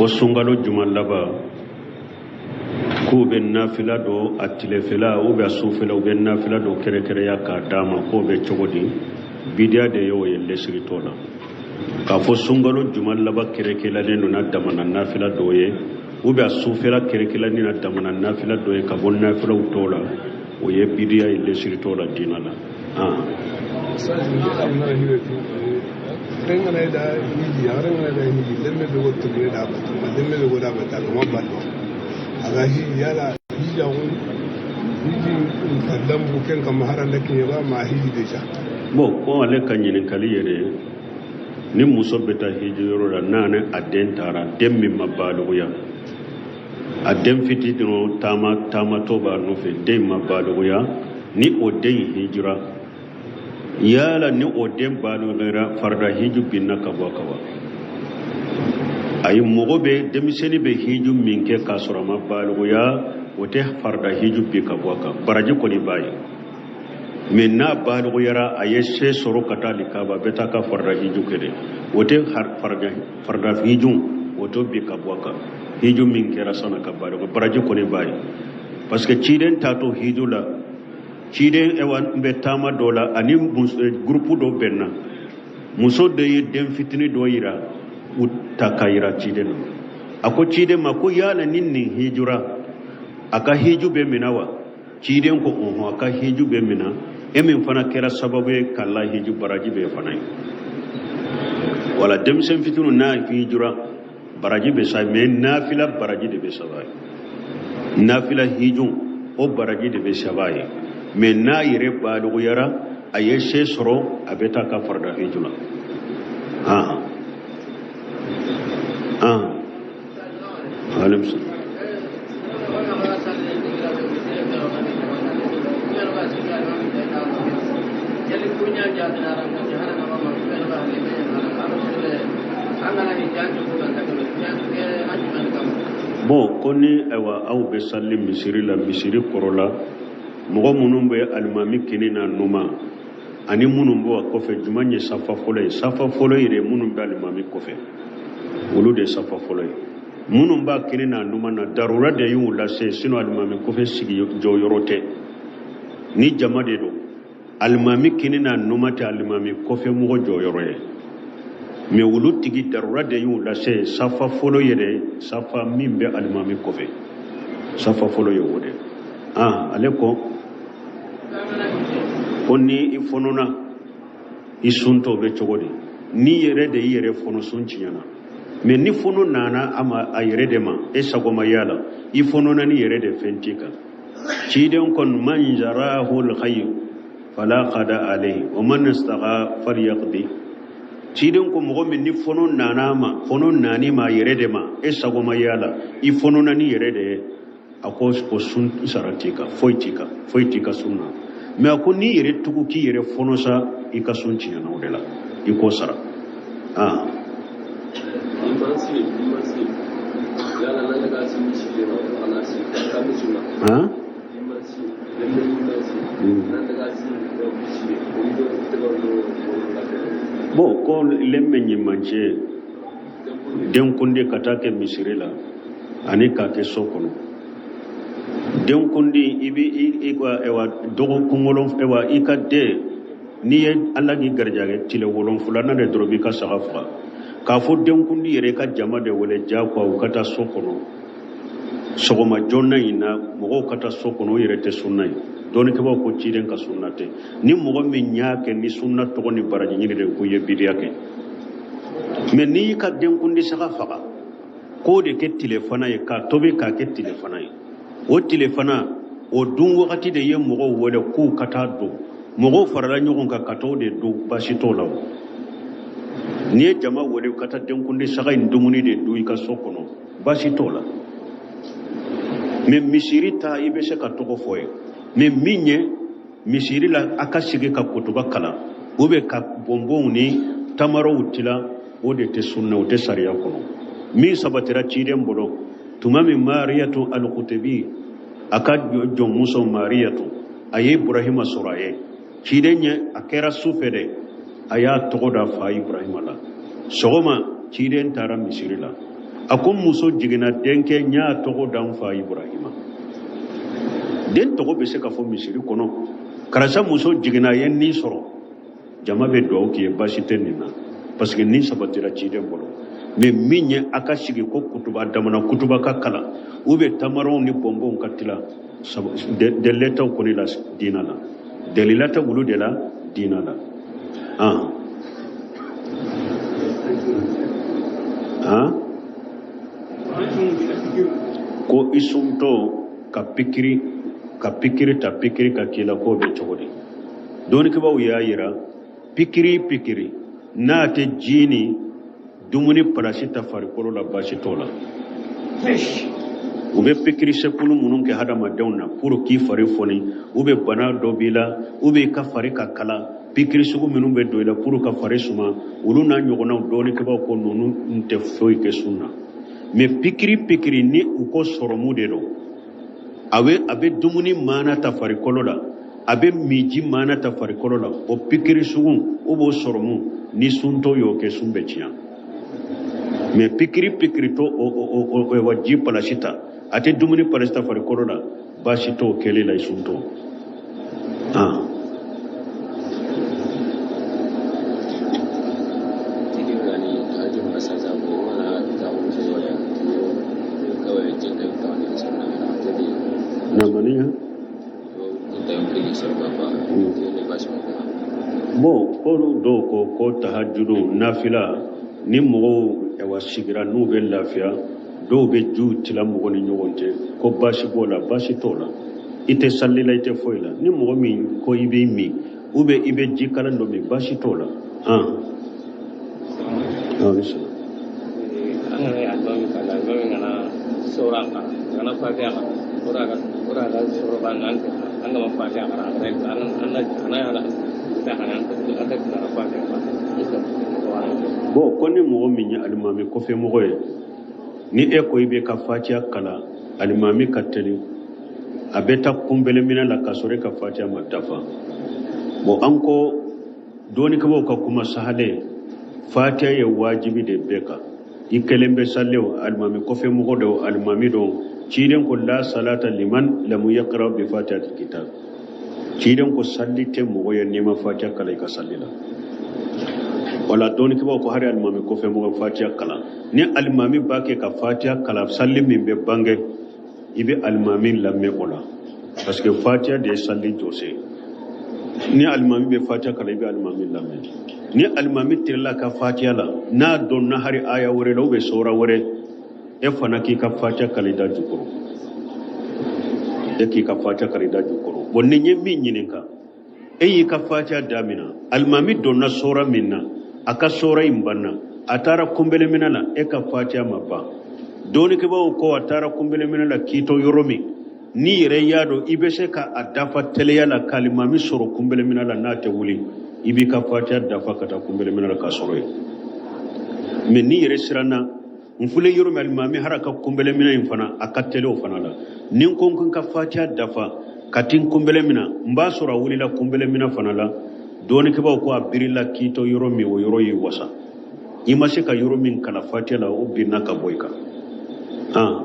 Ko sunkalo juma laban, k'u bɛ nafila dɔ a tilefɛla ou bien a sufɛla, u bɛ nafila dɔ kɛrɛkɛrɛya k'a d'a ma, k'o bɛ cogo di? Bidiya de ye o ye, lesiri t'o la. K'a fɔ sunkalo juma laban kɛrɛkɛrɛlen don n'a damana nafila dɔ ye, ou bien a sufɛla kɛrɛkɛrɛlen n'a damana nafila dɔ ye ka bɔ nafilaw tɔw la, o ye bidiya ye, lesiri t'o la diina la. Bon, ko ale ka ɲininkali yɛrɛ, ni muso bɛ taa hiji yɔrɔ la, n'a ni a den taara, den min ma balikuya, a den fitinin taama taamatɔ b'a nɔfɛ, den ma balikuya, ni o den hijira, yala ni o den balikuyara, farida hiju binna ka bɔ a kan wa? Ayi, mɔgɔ bɛ denmisɛnnin bɛ hiju min kɛ k'a sɔrɔ a ma balikuya, o tɛ farida hiju bin ka bɔ a kan. Baraji kɔni b'a ye, mais n'a balikuyara, a ye se sɔrɔ ka taa alikaba, a bɛ taa ka farida hiju kɛ dɛ. O tɛ farida hiju, o t'o bin ka bɔ a kan. Hiju min kɛra san'a ka baliku, baraji kɔni b'a ye, parce que ciden taatɔ hiju la, ciden ewa bɛ taama dɔ la, ani gurupu dɔ bɛnna, muso dɔ ye den fitinin dɔ yira u ta ka yira ciden na. A ko ciden ma ko yala ni nin hijura, a ka hiju bɛ mina wa? Ciden ko ɔhɔn, a ka hiju bɛ mina. E min fana kɛra sababu ye k'a la hiju, baraji b'e fana ye. Wala denmisɛn fitinin n'a hijura, baraji bɛ sa, mais nafila baraji de bɛ saba ye. Nafila hiju, o baraji de bɛ saba ye. Mais n'a yɛrɛ balikuyara, a ye se sɔrɔ, a bɛ taa ka farida hiju la. Han han, aleykum. Bon, ko ni ayiwa aw bɛ sali misiri la, misiri kɔrɔ la, mɔgɔ minnu bɛ alimami kini n'a numan ani minnu bɛ a kɔfɛ, jumɛn ye safa fɔlɔ ye? Safa fɔlɔ yɛrɛ, minnu bɛ alimami kɔfɛ, olu de ye safa fɔlɔ ye. Minnu b'a kini n'a numan na, darura de y'u lase, sinon alimami kɔfɛ sigi jɔyɔrɔ tɛ. Ni jama de don, alimami kini n'a numan tɛ alimami kɔfɛ mɔgɔ jɔyɔrɔ ye, mais olu tigi darura de y'u lase. Safa fɔlɔ yɛrɛ, safa min bɛ alimami kɔfɛ, safa fɔlɔ ye o de. Ale ko ni i fɔnɔna i suntɔ bɛ cogo di? N'i yɛrɛ de y'i yɛrɛ fɔnɔ, sun tiɲɛna. Mais ni fɔnɔ nana a ma a yɛrɛ de ma, e sago ma y'a la, i fɔnɔna n'i yɛrɛ de, fɛn t'i kan. Ciden ko man jarahu alkhayr fala qada alayhi wa man istagha falyaqdi. Ciden ko mɔgɔ min ni fɔnɔ nana a ma, fɔnɔ nani ma a yɛrɛ de ma, e sago ma y'a la, i fɔnɔna n'i yɛrɛ de ye, a ko o sun sara t'i kan, foyi t'i kan, foyi t'i ka sun na. Mais a ko n'i yɛrɛ tugu k'i yɛrɛ fɔnɔ sa, i ka sun tiɲɛna, o de la i k'o sara. Han. Bon, ko lemme ɲimancɛ denkundi ka taa kɛ misiri la ani k'a kɛ so kɔnɔ. Denkundi, i bɛ i ka ɛwa dɔgɔkun wolonfila, ɛwa i ka den, n'i ye ala k'i garijɛgɛ tile wolonfilanan de dɔrɔn, b'i ka saga faga. K'a fɔ denkundi yɛrɛ, i ka jama de wele jagoya u ka taa so kɔnɔ sɔgɔma joona in na, mɔgɔw ka taa so kɔnɔ, o yɛrɛ tɛ sunna ye. Dɔnnikɛbaaw ko ciden ka sunna tɛ. Ni mɔgɔ min y'a kɛ ni sunna tɔgɔ ni baraji ɲini de, ko i ye bidiya kɛ. Mais n'i y'i ka denkundi saga faga k'o de kɛ tilefana ye, k'a tobi k'a kɛ tilefana ye, o tilefana o dun wagati de ye mɔgɔw wele k'u ka taa dun, mɔgɔw farala ɲɔgɔn kan ka t'o de dun, baasi t'o la. O n'i ye jama wele ka taa denkundi saga in dumuni de dun i ka so kɔnɔ, baasi t'o la. Mais misiri ta, i bɛ se ka tɔgɔ fɔ ye, mais min ye misiri la, a ka sigi ka kutuba kalan ou bien ka bɔnbɔnw ni tamaraw tila, o de tɛ sunna, o tɛ sariya kɔnɔ. Min sabatira ciden bolo, tuma min Mariyatu Alikutebi, a ka jɔnmuso Mariyatu, a ye Ibrahima sɔrɔ a ye ciden ye, a kɛra su fɛ dɛ, a y'a tɔgɔ da fa Ibrahima la. Sɔgɔma ciden taara misiri la. A ko muso jiginna denkɛ, n y'a tɔgɔ da n fa Ibrahima. Den tɔgɔ bɛ se ka fɔ misiri kɔnɔ. Karisa muso jiginna, a ye nin sɔrɔ, jama bɛ dugawu k'i ye, baasi tɛ nin na, parce que nin sabatira ciden bolo. Mais min ye a ka sigi ko kutuba damana kutuba ka kalan ou bien tamaranw ni bɔnbɔnw ka tila, delila t'o kɔni la diina la, delila tɛ olu de la diina la. Ah ah, ko i suntɔ ka pikiri ta, pikiri ka k'i la, k'o bɛ cogo di? Dɔnnikɛbaaw y'a yira, pikiri pikiri n'a tɛ ji ni dumuni palasi ta farikolo la, baasi t'o la. U bɛ pikiri sekulu minnu kɛ hadamadenw na pour k'i fari foni, ou bien bana dɔ b'i la, ou bien i ka fari ka kala, pikiri sugu minnu bɛ don i la pour ka fari suma, olu n'a ɲɔgɔnnaw, dɔnnikɛbaaw ko ninnu tɛ foyi kɛ sun na. Mais pikiri pikiri ni u ko sɔrɔmu de don, a bɛ dumuni maana ta farikolo la, a bɛ miji maana ta farikolo la, o pikiri sugu o b'o sɔrɔmu, ni suntɔ y'o kɛ, sun bɛ tiɲɛ. Mais pikiri pikiri to o wa ji palasi ta, a tɛ dumuni palasi ta farikolo la, baasi t'o kɛli la i suntɔ. Ah namaniya. Bon, ko dɔw ko ko tahajudu nafila, ni mɔgɔw ɛwa sigira n'u bɛ lafiya, dɔw bɛ jiw tila mɔgɔ ni ɲɔgɔn cɛ, ko baasi b'o la? Baasi t'o la. I tɛ sali la, i tɛ foyi la. Ni mɔgɔ min ko i b'i min ou bien i bɛ ji kalan dɔ min, baasi t'o la. Ah ah, bisimila. An kana alimami kalan, alimami kana sora kan, kana fatiha kan, o da ka sɔrɔ ba an an kama fatiha kan, a kana an an an ala ta kana an tɛ kana fatiha kan. Bon, ko ni mɔgɔ min ye alimami kɔfɛ mɔgɔ ye, ni e ko i bɛ ka fatiha kalan, alimami ka teli a bɛ taa kunbɛlɛminɛ la k'a sɔrɔ e ka fatiha ma dafa. Bon, an ko dɔnnikɛbaaw ka kuma sahalen, fatiha ye wajibi de bɛɛ kan. I kelen bɛ sali o, alimami kɔfɛ mɔgɔ do, alimami don, ciden ko la salata liman lam yaqra bi fatihatil kitab. Ciden ko salli tɛ mɔgɔ ye n'i ma fatiha kalan i ka salli la. Wala dɔnnikɛbaaw ko hari alimami kɔfɛ mɔgɔ fatiha kalan, ni alimami b'a kɛ ka fatiha kalan, salli min bɛ bange, i bɛ alimami lamɛn o la, parce que fatiha de ye salli jɔsen. Ni alimami bɛ fatiha kalan, i bɛ alimami lamɛn. Ni alimami tirila ka fatiha la, n'a dɔnna hari aya wɛrɛ la ou bien sɔra wɛrɛ, e fana k'i ka fatiha kalan i da jukɔrɔ, e k'i ka fatiha kalan i da jukɔrɔ. Bon, ni n ye min ɲininka, e y'i ka fatiha damina, alimami donna sɔra min na, a ka sɔra in banna, a taara kunbɛlɛminɛ la, e ka fatiha ma ban. Dɔnnikɛbaaw ko a taara kunbɛlɛminɛ la k'i to yɔrɔ min, n'i yɛrɛ y'a dɔn i bɛ se ka a dafa teliya la k'alimami sɔrɔ kunbɛlɛminɛ la n'a tɛ wuli, i b'i ka fatiha dafa ka taa kunbɛlɛminɛ la k'a sɔrɔ yen. Mais n'i yɛrɛ siranna, n filɛ yɔrɔ min, alimami hara ka kunbɛlɛminɛ in fana a ka teli o fana la, ni n ko n ka fatiha dafa ka ti n kunbɛlɛminɛ, n b'a sɔrɔ a wulila kunbɛlɛminɛ fana la. Dɔnnikɛbaaw ko a birila k'i to yɔrɔ min, o yɔrɔ y'i wasa. I ma se ka yɔrɔ min kalan fatiha la, o binna ka bɔ i kan. Ah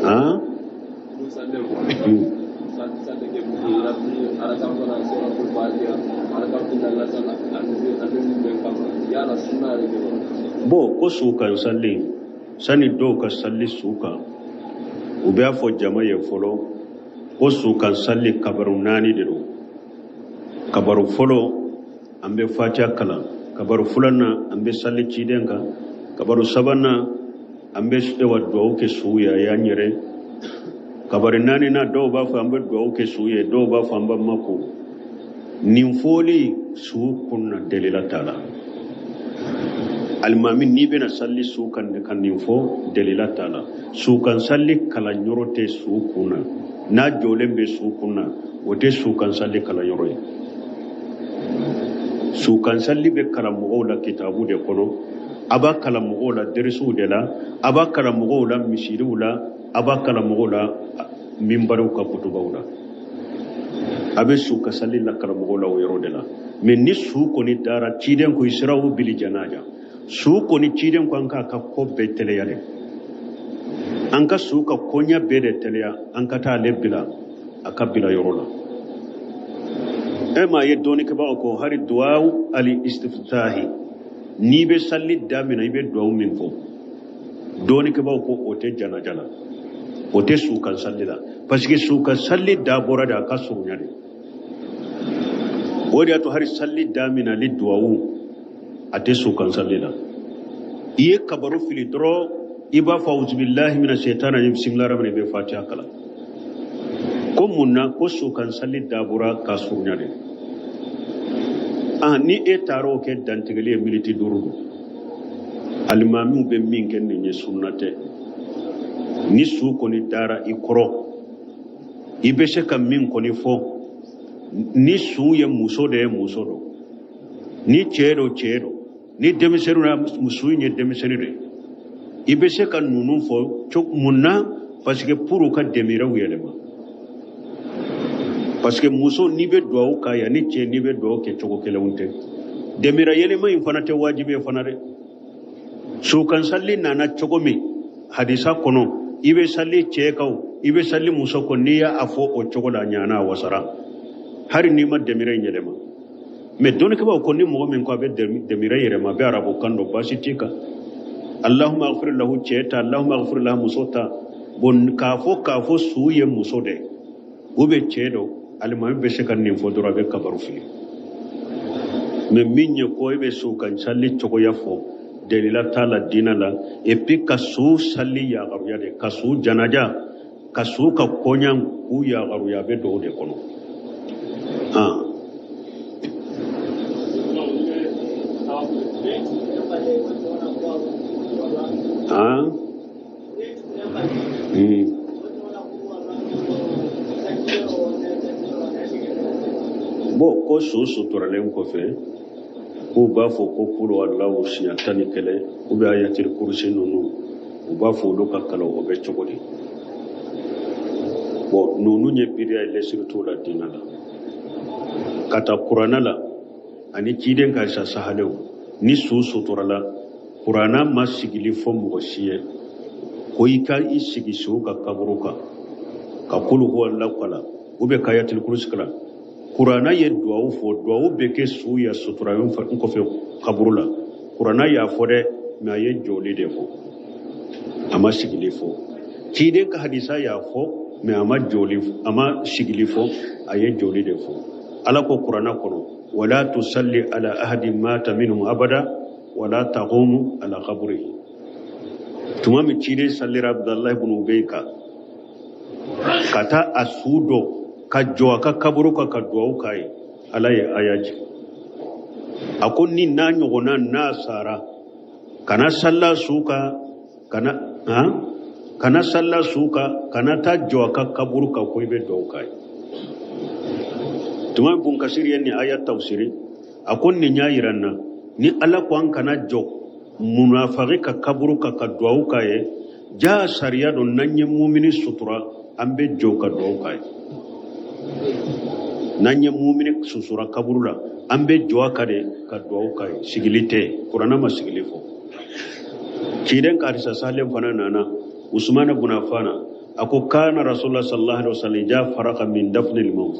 ah. Bon, ko su kan salli, sani dɔw ka salli su kan, u b'a fɔ jama ye fɔlɔ ko su kan salli kabaru naani de don. Kabaru fɔlɔ, an bɛ fatiha kalan. Kabaru filanan, an bɛ salli ciden kan. Kabaru sabanan, an bɛ ewa duwawu kɛ su ye a y'an yɛrɛ. Kabari naaninan, dɔw b'a fɔ an bɛ duwawu kɛ su ye, dɔw b'a fɔ an b'a mako. Nin fɔli su kun na, delila t'a la. Alimami, n'i bɛna salli su kan ka nin fɔ, delila t'a la. Su kan salli kalan yɔrɔ tɛ su kun na. N'a jɔlen bɛ su kun na, o tɛ su kan salli kalan yɔrɔ ye. Su kan salli bɛ kalan mɔgɔw la kitabu de kɔnɔ, a b'a kalan mɔgɔw la derisiw de la, a b'a kalan mɔgɔw la misiriw la, a b'a kalan mɔgɔw la minbariw ka kutubaw la. A bɛ su ka salli la kalan mɔgɔw la o yɔrɔ de la. Mais ni su kɔni dara, ciden ko isra'u bil janaja, su kɔni ciden ko an k'a ka ko bɛɛ teliya de, an ka su ka koɲa bɛɛ de teliya, an ka taa ale bila a ka bila yɔrɔ la. E m'a ye dɔnnikɛbagaw ko hari duwawu ali istiftahi, n'i bɛ sali damina i bɛ duwawu min fɔ, dɔnnikɛbagaw ko o tɛ janaja la, o tɛ su kan sali la, parce que su kan sali dabɔra de a ka surunya de. O de y'a to hari sali daminali duwawu a tɛ su kan sali la. I ye kabaru fili dɔrɔn, i b'a fɔ auzubillahi mina shaitani rajim, bisimilahi rahmani rahim, i bɛ fatiha kalan. Ko mun na? Ko su kan sali dabɔra ka surunya de. Ah, ni e taara o kɛ dantigɛli ye miniti 5 don, alimamiw bɛ min kɛ nin ye sunna tɛ. Ni su kɔni dara i kɔrɔ, i bɛ se ka min kɔni fɔ, ni su ye muso de ye, muso don, ni cɛ don, cɛ don, ni denmisɛnnin don, su in ye denmisɛnnin de ye, i bɛ se ka ninnu fɔ mun na? Parce que pour u ka demirɛw yɛlɛma, parce que muso n'i bɛ duwawu k'a ye ani cɛ n'i bɛ duwawu kɛ cogo kelenw tɛ. Demira yɛlɛma in fana tɛ wajibi ye fana dɛ. Sukansali nana cogo min hadisa kɔnɔ, i bɛ sali cɛ kan o, i bɛ sali muso kan, n'i y'a fɔ o cogo la, a ɲana, a wasara, hali n'i ma demira in yɛlɛma. Mais dɔnnikɛbaaw ko ni mɔgɔ min ko a bɛ demira yɛlɛma, a bɛ arabukan dɔn, baasi t'i kan. Allahumma aghfir lahu cɛ ta, Allahumma aghfir lahu muso ta. Bon, k'a fɔ su ye muso dɛ ou bien cɛ dɔ, alimami bɛ se ka nin fɔ dɔrɔn, a bɛ kabaru fili. Mais min ye ko e bɛ su kan sali cogoya fɔ, delila t'a la diinɛ la. Et puis ka su sali yagaruya de, ka su janaja, ka su ka koɲa k'u yagaruya, a bɛ don o de kɔnɔ. Ah. Ah. Bon, ko su suturalen kɔfɛ, k'u b'a fɔ ko kulu alahu siɲɛ 11 u bɛ ayatil kurusi ninnu, u b'a fɔ olu ka kalan, o bɛ cogo di? Bon, ninnu ye biriya ye, lasili t'u la diinɛ la. Ka taa kuranɛ la ani ciden ka hadisa sahalenw, ni su suturala, kuranɛ ma sigili fɔ mɔgɔ si ye ko i ka i sigi su ka kaburu kan ka kulu huwa alahu kalan ou bien ka ayatil kurusi kalan. Kuranɛ ye duwawu fɔ, duwawu bɛ kɛ su ya sutura n kɔfɛ kaburu la. Kuranɛ y'a fɔ dɛ, mais a ye jɔli de fɔ, a ma sigili fɔ. Ciden ka hadisa y'a fɔ, mais a ma jɔli, a ma sigili fɔ, a ye jɔli de fɔ. Ala ko kuranɛ kɔnɔ: wala tusalli ala ahadin mata minhum abada wala taqumu ala qabrihi. Tuma min ciden salira Abdullahi ibn Ubay kan ka taa a su dɔ ka jɔ a ka kaburu kan ka duwawu k'a ye, Ala ye aya jigin, a ko ni n'a ɲɔgɔnna n'a sara, kana salla su kan, kana han kana salla su kan, kana taa jɔ a ka kaburu kan ko i bɛ duwawu k'a ye. Tuma min Bun Kasiri ye nin aya tafsiri, a ko nin y'a yira n na ni Ala ko an kana jɔ munafaki ka kaburu kan ka duwawu k'a ye, ja sariya don n'an ye mumini sutura, an bɛ jɔ ka duwawu k'a ye. N'an ye mumini sutura kaburu la, an bɛ jɔ a kan de ka duwawu k'a ye, sigili tɛ. Kuranɛ ma sigili fɔ. Ciden ka hadisa salen fana nana, Usumana bun Affana a ko: kana Rasulullah sallallahu alaihi wasallam idha faraga min dafni al-mawt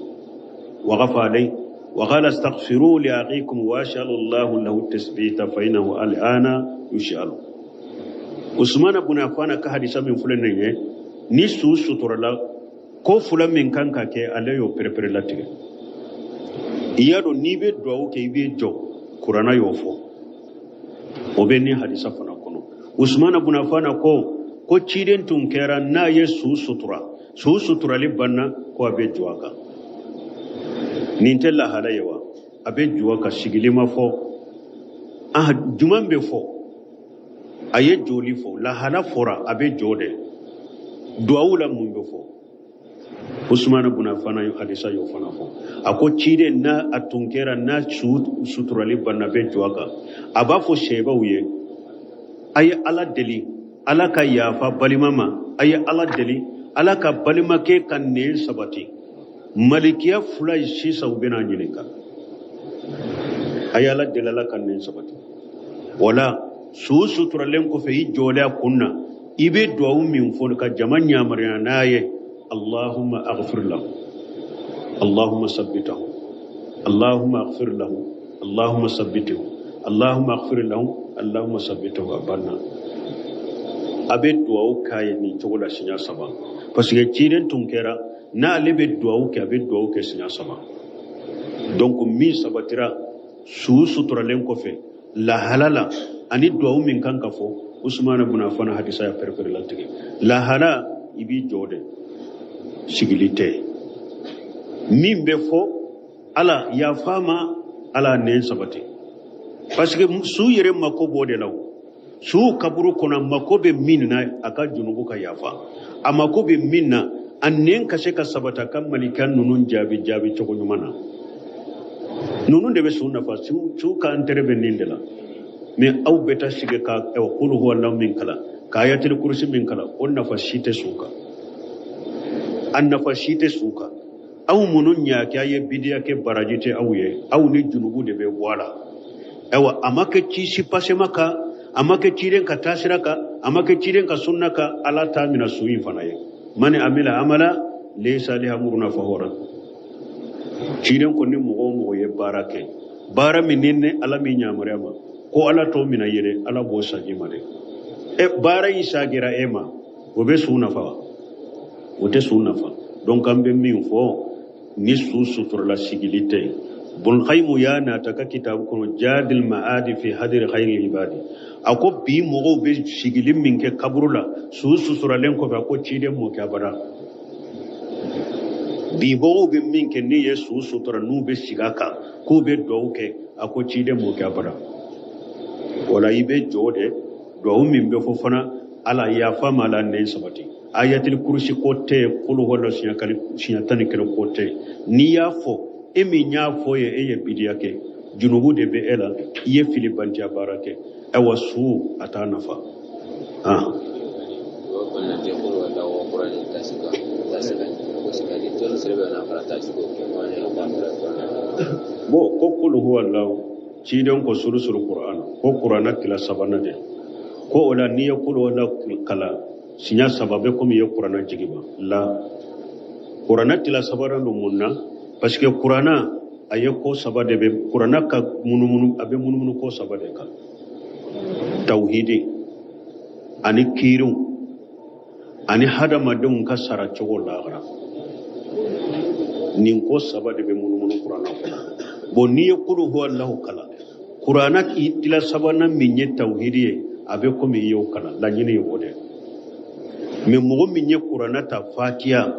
waqafa alayhi wa qala astaghfiru li akhikum wa as'alu Allah lahu tasbita fa innahu al'ana yus'alu. Usumana bun Affana ka hadisa min filɛ nin ye, ni su suturala, ko fila min kan ka kɛ, ale y'o perepere latigɛ. I y'a dɔn n'i bɛ duwawu kɛ, i bɛ jɔ, kuranɛ y'o fɔ, o bɛ ni hadisa fana kɔnɔ. Usumana bun Affana ko ciden tun kɛra n'a ye su sutura, su suturali banna, ko a bɛ jɔ a kan. Nin tɛ lahala ye wa? A bɛ jɔ a kan, sigili ma fɔ. Ah, jumɛn bɛ fɔ? A ye jɔli fɔ, lahala fɔra, a bɛ jɔ dɛ. Duwawu la, mun bɛ fɔ? Usumana bun Affana ye hadisa y'o fana fɔ, a ko ciden n'a a tun kɛra n'a su suturali banna, a bɛ jɔ a kan, a b'a fɔ sɛbaw ye: a ye Ala deli Ala ka yafa balima ma, a ye Ala deli Ala ka balimakɛ ka nɛn sabati. Malikiya fila ye sisan, u bɛna ɲininka. A ye Ala deli, Ala ka nɛn sabati. Wala su suturalen kɔfɛ, i jɔlen a kun na, i bɛ duwawu min fɔ ka jama yamaruya n'a ye: Allahumma aghfir lahu, Allahumma sabbitahu, Allahumma aghfir lahu, Allahumma sabbitahu, Allahumma aghfir lahu, Allahumma sabbitahu. A banna. A bɛ duwawu k'a ye nin cogo la siɲɛ saba, parce que ciden tun kɛra n'ale bɛ duwawu kɛ, a bɛ duwawu kɛ siɲɛ saba. Donc min sabatira su suturalen kɔfɛ lahala la, ani duwawu min kan ka fɔ, Usumana bun Afana hadisa ya pɛrɛpɛrɛ latigɛ. Lahala, i b'i jɔ de, sigili tɛ. Min bɛ fɔ: Ala yafa ma, Ala nɛn sabati, parce que su yɛrɛ mako b'o de la. O su kaburu kɔnɔ, mako bɛ min na, a ka junubu ka yafa. A mako bɛ min na, a nɛn ka se ka sabata ka malika ninnu jaabi jaabi cogo ɲuman na. Ninnu de bɛ su nafa. Su ka intérêt bɛ nin de la. Mais aw bɛ taa sigi ka kulu huwa Allahu min kalan, ka ayatul kursi min kalan, o nafa si tɛ su kan, a nafa si tɛ su kan. Aw minnu y'a kɛ, a ye bidiya kɛ, baraji tɛ aw ye, aw ni junubu de bɛ bɔ a la. Ayiwa, a ma kɛ ci si pasema kan, a ma kɛ ciden ka taasira kan, a ma kɛ ciden ka sunna kan. Ala t'a mina su in fana ye. Man amila amala laysa alayhi amruna fahuwa rad. Ciden ko ni mɔgɔ o mɔgɔ ye baara kɛ, baara min ni Ala m'i yamaruya ma, ko Ala t'o mina yɛrɛ, Ala b'o sagi ma dɛ. E baara in sagira e ma, o bɛ su nafa wa? O tɛ su nafa. Donc an bɛ min fɔ, ni su suturala, sigili tɛ. Bulkayimu y'a nata ka kitabu kɔnɔ, Jadil Maadi fi hadiri khayri ibadi, a ko bi mɔgɔw bɛ sigili min kɛ kaburu la su suturalen kɔfɛ, a ko ciden m'o kɛ abada. Bi mɔgɔw bɛ min kɛ, n'i ye su sutura, n'u bɛ sigi a kan k'u bɛ duwawu kɛ, a ko ciden m'o kɛ abada. Wala i bɛ jɔ de, duwawu min bɛ fɔ fana: Ala yafa ma, Ala nɛn sabati. Ayatul kurusi ko tɛ, kulu huwa siɲɛ 11 ko tɛ. N'i y'a fɔ, e min y'a fɔ ye, e ye bidiya kɛ, junubu de bɛ e la, i ye filibantiya baara kɛ. Ayiwa, su a t'a nafa. Ah. Bon, ko kulu huwa Allahu, ciden ko sulusul Qur'an, ko Qur'ana tila sabanan de. Ko o la, n'i ye kulu huwa Allahu kalan siɲɛ saba, bɛ komi i ye Qur'ana jigi ba la. Qur'ana tila sabanan don mun na? Parce que Qur'ana a ye ko saba de bɛ Qur'ana ka munumunu, a bɛ munumunu ko saba de kan: tawhidi, ani kiiriw, ani hadamadenw ka sara cogo lahara. Nin ko saba de bɛ munumunu Kuranna kɔnɔ. Bon, n'i ye kulu huwa Allahu kalan, Kuranna tila sabanan min ye tawhidi ye, a bɛ komi i y'o kalan. Laɲini ye o de. Mais mɔgɔ min ye Kuranna ta Fatiya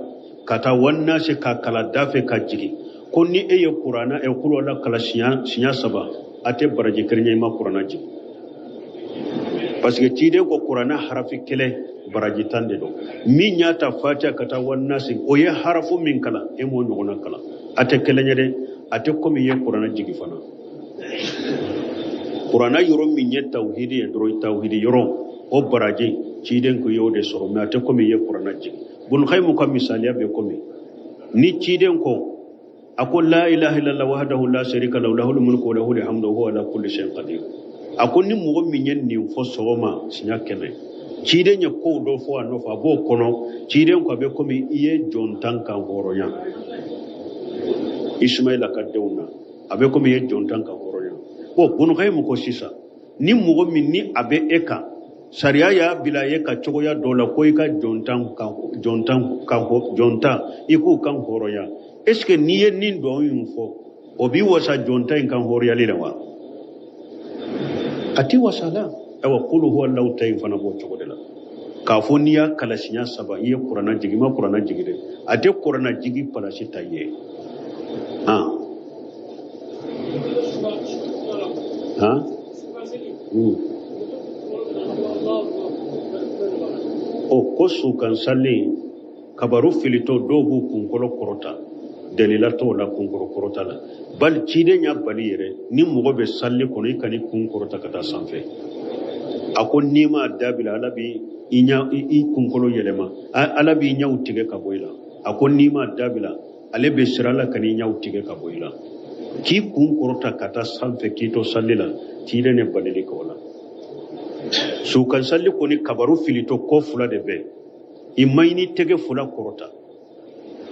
ka taa Wannasi ka kalan da fɛ ka jigin, ko ni e ye Kuranna ɛ kulu ala kalan siɲɛ saba, a tɛ baraji kelen ye, i ma Kuranna jigin, parce que ciden ko Kuranna harafi kelen baraji 10 de don. Min y'a ta Fatiha ka taa Wannasi, o ye harafu min kalan, e m'o ɲɔgɔnna kalan, a tɛ kelen ye dɛ. A tɛ komi i ye Kuranna jigin fana. Kuranna yɔrɔ min ye tawhidi ye dɔrɔn, tawhidi yɔrɔ, o baraji ciden ko i y'o de sɔrɔ, mais a tɛ komi i ye Kuranna jigin. Bunukhayimu ka misaliya bɛ komi ni ciden ko, a ko: la ilaha illallah wahdahu la sharika lahu, lahul mulku wa lahul hamdu wa huwa ala kulli shay'in qadir. A ko ni mɔgɔ min ye nin fɔ sɔgɔma siɲɛ 100, ciden ye kow dɔ fɔ a nɔfɛ, a b'o kɔnɔ, ciden ko a bɛ komi i ye jɔn 10 kan hɔrɔnya Ismaila ka denw na, a bɛ komi i ye jɔn 10 kan hɔrɔnya. Bon, Bunukayimu ko sisan, ni mɔgɔ min ni a bɛ e kan, sariya y'a bila e ka cogoya dɔ la ko i ka jɔn 10 kan, jɔn 10 kan, jɔn 10, i k'u kan hɔrɔnya, est ce que n'i ye nin dɔn in fɔ, o b'i wasa jɔn 10 in kan hɔrɔnyali la wa? A ti wasa la. Ayiwa, kulu huwa Allahu ta in fana b'o cogo de la, k'a fɔ n'i y'a kalan siɲɛ saba, i ye Kuranna jigi. I ma Kuranna jigi dɛ, a tɛ Kuranna jigi palasi ta ye. Han han. O ko sukan salen kabaru filitɔ, dɔw b'u kunkolo kɔrɔta, dalila t'o la kunkolo kɔrɔta la. Bali ciden y'a bali yɛrɛ, ni mɔgɔ bɛ sali kɔnɔ, i kan'i kun kɔrɔta ka taa sanfɛ. A ko n'i m'a dabila, Ala b'i i kunkolo yɛlɛma, Ala b'i ɲɛw tigɛ ka bɔ i la. A ko n'i m'a dabila, ale bɛ siran Ala kan'i ɲɛw tigɛ ka bɔ i la. K'i kun kɔrɔta ka taa sanfɛ k'i to sali la, ciden ye balili kɛ o la. Sukan sali kɔni kabaru filitɔ ko fila de bɛ i ma, i ni tɛgɛ fila kɔrɔta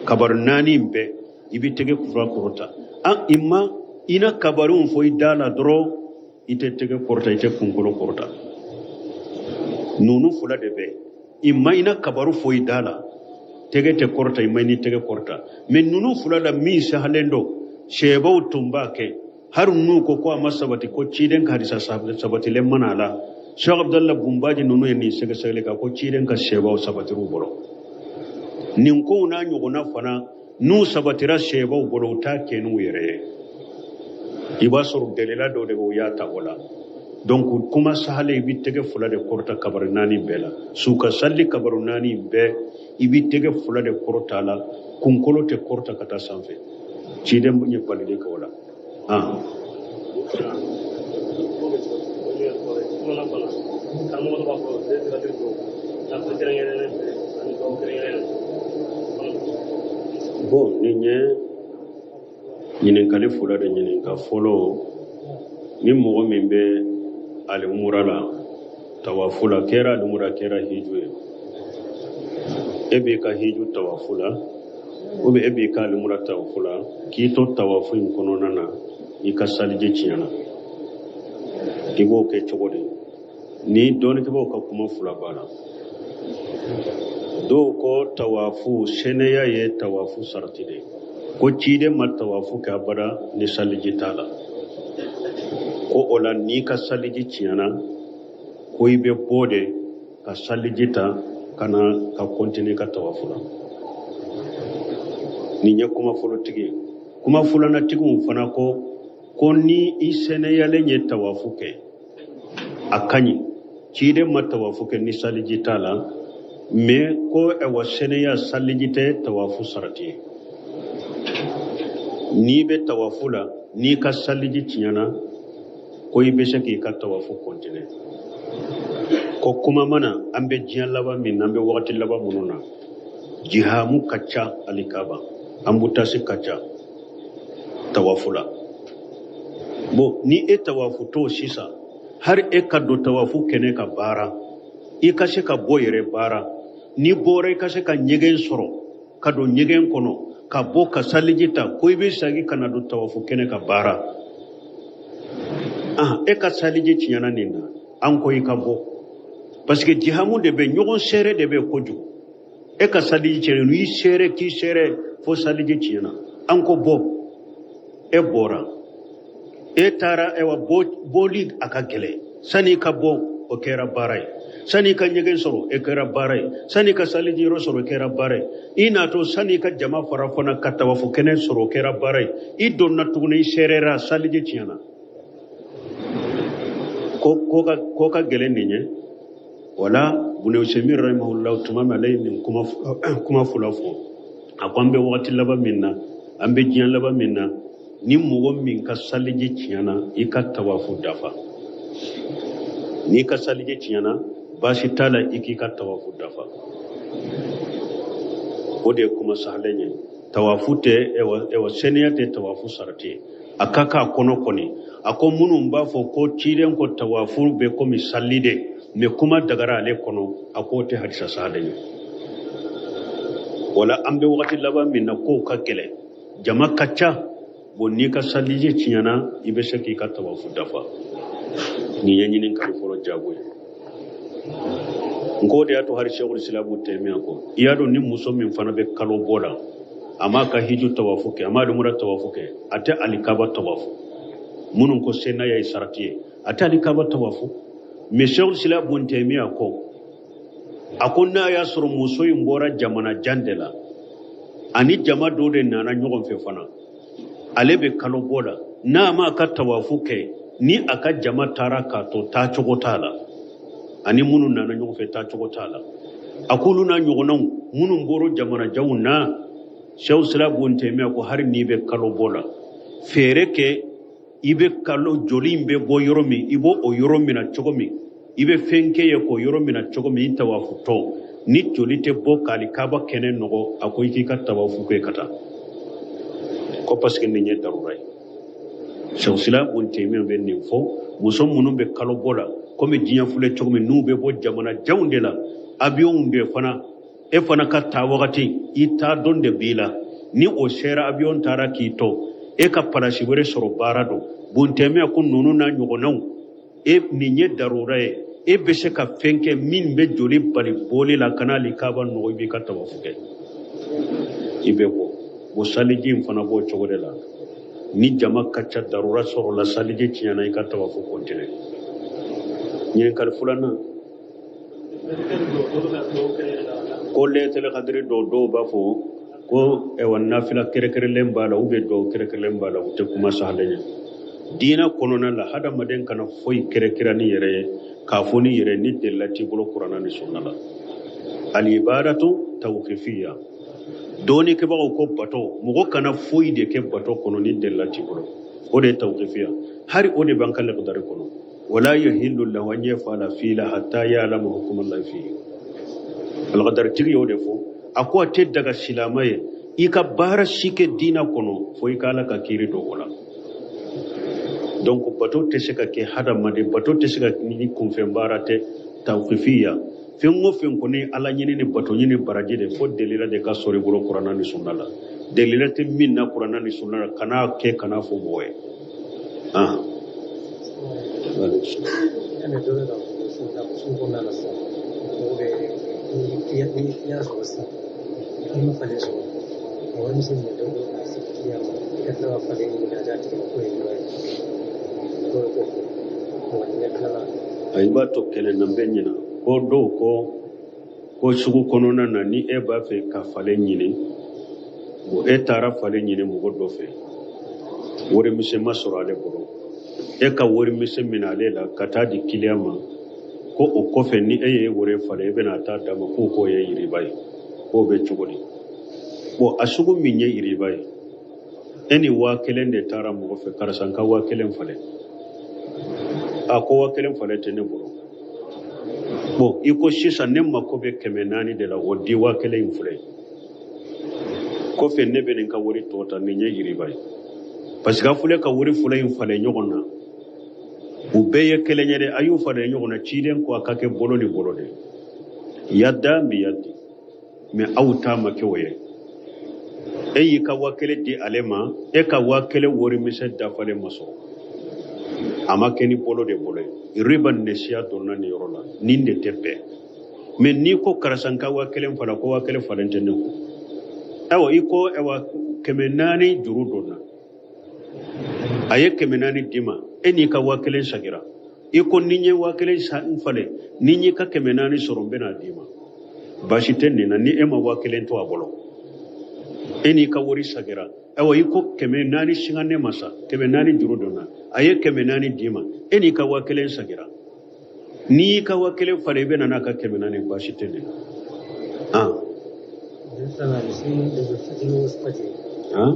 kabaru naani bɛɛ i bɛ tɛgɛ fila kɔrɔta. An i ma i na kabaruw fɔ i da la dɔrɔn, i tɛ tɛgɛ kɔrɔta, i tɛ kunkolo kɔrɔta. Ninnu fila de bɛ i ma, i na kabaru fɔ i da la, tɛgɛ tɛ kɔrɔta, i ma i ni tɛgɛ kɔrɔta. Mais ninnu fila la min sahalen don, sɛbaw tun b'a kɛ, hari n'u ko ko a ma sabati, ko ciden ka hadisa sabatilen ma na a la. Sheikh Abdallah Bumbaji ninnu ye nin sɛgɛsɛgɛli kɛ ko ciden ka sɛbaw sabatir'u bolo. Nin kow n'a ɲɔgɔnna fana, n'u sabatira sɛbaw bolo, u t'a kɛ n'u yɛrɛ ye. I b'a sɔrɔ delila dɔ de bɛ u y'a ta o la. Donc kuma sahale, i bɛ tɛgɛ fila de kɔrɔta kabaru naani bɛɛ la. Su ka sali kabaru naani bɛɛ, i bɛ tɛgɛ fila de kɔrɔta a la, kunkolo tɛ kɔrɔta ka taa sanfɛ. Ciden ye balili kɛ o la. Ah. Karamɔgɔ dɔ b'a fɔ kɛrɛnkɛrɛnnen ani dɔw kɛrɛnkɛrɛnnen. Bon, nin ye ɲininkali fila de ɲininka. Fɔlɔ, ni mɔgɔ min bɛ alimura la, tawafu la, kɛra alimura, kɛra hiju ye, e b'i ka hiju tawafu la ou bien e b'i ka alimura tawafu la, k'i to tawafu in kɔnɔna na, i ka saliji tiɲɛna, i b'o kɛ cogo di? Ni dɔnnikɛbaaw ka kuma fila b'a la. Dɔw ko tawafu sɛnɛya ye tawafu sarati de ye, ko ciden ma tawafu kɛ abada ni saliji t'a la. Ko o la, n'i ka saliji tiɲɛna, ko i bɛ bɔ de ka saliji ta ka na ka continuer ka tawafu la. Nin ye kuma fɔlɔtigi ye. Kuma filanatigiw fana ko ko ni i sɛnɛyalen ye tawafu kɛ, a ka ɲi. Ciden ma tawafu kɛ ni saliji t'a la, mais ko ɛwa sɛnɛya saliji tɛ tawafu sarati ye. N'i bɛ tawafu la, n'i ka saliji tiɲɛna, ko i bɛ se k'i ka tawafu continuer. Ko kuma mana an bɛ diɲɛ laban min na, an bɛ wagati laban minnu na, jihamu ka ca alikaba, embouteillage ka ca tawafu la. Bon, ni e tawafu to sisan, hari e ka don tawafu kɛnɛ ka baara, i ka se ka bɔ yɛrɛ baara, n'i bɔra, i ka se ka ɲɛgɛn sɔrɔ ka don ɲɛgɛn kɔnɔ, ka bɔ ka saliji ta, ko i bɛ segin ka na don tawafu kɛnɛ ka baara. Ah, e ka saliji tiɲɛna nin na, an ko i ka bɔ, parce que jihamu de bɛ ɲɔgɔn sɛrɛ de bɛ kojugu. E ka saliji tiɲɛna, n'i sɛrɛ k'i sɛrɛ fo saliji tiɲɛna, an ko bɔ. E bɔra, e taara, ɛwa bɔli a ka gɛlɛn. Sani i ka bɔ, o kɛra baara ye. Sani i ka ɲɛgɛn sɔrɔ, e kɛra baara ye. Sani i ka saliji yɔrɔ sɔrɔ, o kɛra baara ye. I natɔ, sani i ka jama fara fana ka tawafu kɛnɛ sɔrɔ, o kɛra baara ye. I donna tuguni, i sɛrɛra, saliji tiɲɛna. Ko ka gɛlɛn nin ye. Wala Bune Usaimin rahimahullah, tuma min ale ye nin kuma fila fɔ, a ko an bɛ wagati laban min na, an bɛ diɲɛ laban min na, ni mɔgɔ min ka saliji tiɲɛna, i ka tawafu dafa. N'i ka saliji tiɲɛna, baasi t'a la, i k'i ka tawafu dafa. O de ye kuma sahalen ye. Tawafu tɛ ɛwa sɛnɛya tɛ tawafu sarati ye, a ka k'a kɔnɔ kɔni. A ko minnu b'a fɔ ko ciden ko tawafu bɛ komi sali de, mais kuma dagara ale kɔnɔ, a k'o tɛ hadisa sahalen ye. Wala an bɛ wagati laban min na, kow ka gɛlɛn, jama ka ca. Bon, n'i ka saliji tiɲɛna, i bɛ se k'i ka tawafu dafa. Nin ye ɲininkali fɔlɔ jaabi ye. N ko o de y'a to hali Sɛkul Silamu Tɛmiya ko, i y'a dɔn, ni muso min fana bɛ kalo bɔ la, a m'a ka hiju tawafu kɛ, a m'a lumura tawafu kɛ, a tɛ alikaba tawafu. Minnu ko sɛnɛya ye sarati ye, a tɛ alikaba tawafu. Mais Sɛkul Silamu Tɛmiya ko, a ko n'a y'a sɔrɔ muso in bɔra jamana jan de la, ani jama dɔ de nana ɲɔgɔn fɛ fana, ale bɛ kalo bɔ la, n'a m'a ka tawafu kɛ, ni a ka jama taara k'a to, taacogo t'a la, ani minnu nana ɲɔgɔn fɛ, taacogo t'a la. A k'olu n'a ɲɔgɔnnaw minnu bɔra jamana janw na, Sɛw Silamu Tɛmiya ko hali n'i bɛ kalo bɔ la, fɛɛrɛ kɛ i bɛ kalo joli in bɛ bɔ yɔrɔ min, i b'o o yɔrɔ minɛ cogo min, i bɛ fɛn kɛ ye k'o yɔrɔ minɛ cogo min, i tawafutɔ, ni joli tɛ bɔ k'alikaba kɛnɛ nɔgɔ, a ko i k'i ka tawafu kɛ ka taa ko, parce que nin ye darura ye. Shaykhul Bun Taymiya bɛ nin fɔ muso minnu bɛ kalo bɔ la komi diɲɛ filɛ cogo min n'u bɛ bɔ jamana janw de la avion de fana e fana ka taa wagati i taa don de b'i la ni o sera avion taara k'i to e ka palasi wɛrɛ sɔrɔ baara don Bun Taymiya ko ninnu n'a ɲɔgɔnnaw e nin ye darura ye e bɛ se ka fɛn kɛ min bɛ joli bali bɔli la kana alikaba nɔgɔ i b'i ka tawafu kɛ i bɛ bɔ o saliji in fana b'o cogo de la ni jama ka ca darura sɔrɔla saliji tiɲɛna i ka tawafu kɔntine ɲininkali filanan ko lɛtɛlɛ kadiri dɔw dɔw b'a fɔ ko ɛwa nafila kɛrɛkɛrɛlen b'a la ou bien dɔw kɛrɛkɛrɛlen b'a la u tɛ kuma sahalen ye diinɛ kɔnɔna la hadamaden kana foyi kɛrɛkɛrɛ ni yɛrɛ ye k'a fɔ ni yɛrɛ ni delila t'i bolo kuranna ni sunna la alibadatu tawqifiya dɔɔnikɛbagaw ko bato mɔgɔ kana foyi de kɛ bato kɔnɔ ni delila t'i bolo o de ye tawqifiya hari o de b'an ka lakidari kɔnɔ wala yahillu lahu an yafala fila hatta ya'lama hukuma Allah fihi alakadaritigi y'o de fɔ a ko a tɛ daga silama ye i ka baara si kɛ diina kɔnɔ fo i ka ala ka kiiri dɔn o la donc bato tɛ se ka kɛ hadamaden bato tɛ se ka ni kunfɛn baara tɛ tawqifiya fɛn o fɛn kɔni ala ɲini ni bato ɲini baraji de fo delila de ka sɔrɔ i bolo kuranna ni sunna la delila tɛ min na kuranna ni sunna la kan'a kɛ kan'a fɔ mɔgɔ ye ah i b'a to kelen na bɛ ɲina ko dɔw ko ko sugu kɔnɔna na ni e b'a fɛ ka falen ɲini bon e taara falen ɲini mɔgɔ dɔ fɛ warimisɛn ma sɔrɔ ale bolo e ka warimisɛn minɛ ale la ka taa di kiliyan ma ko o kɔfɛ ni e ye wari falen e bɛna taa d'a ma k'o k'o ye yiriba ye k'o bɛ cogo di bon a sugu min ye yiriba ye e ni 1000 de taara mɔgɔ fɛ karisa n ka 1000 falen a ko 1000 falen tɛ ne bolo bon i ko sisan ne mako bɛ 400 de la o di 1000 in filɛ kɔfɛ ne bɛ nin ka wari tɔ ta nin ye yiriba ye parce que a filɛ ka wari fila in falen ɲɔgɔn na u bɛɛ ye kelen ye dɛ a y'u falen ɲɔgɔn na ciden ko a ka kɛ bolo ni bolo de yadda bi yaddi mais aw ta ma kɛ o ye e y'i ka 1000 di ale ma e ka 1000 warimisɛn dafalen ma sɔrɔ a ma kɛ ni bolo de bolo ye riba nesiya donna nin yɔrɔ la nin de tɛ bɛn mais n'i ko karisa n ka 1000 falen ko 1000 falen tɛ ne kun ayiwa i ko ayiwa 400 juru donna a ye 400 d'i ma e n'i ka 1000 sagira i ko ni n ye 1000 falen ni n y'i ka 400 sɔrɔ n bɛna d'i ma baasi tɛ nin na ni e ma 1000 to a bolo e n'i ka wari sagira ayiwa i ko 400 singa ne ma sa 400 juru donna a ye 400 d'i ma e n'i ka 1000 sagira n'i y'i ka 1000 falen i bɛ na n'a ka 400 baasi tɛ nin na. Ah. Ah?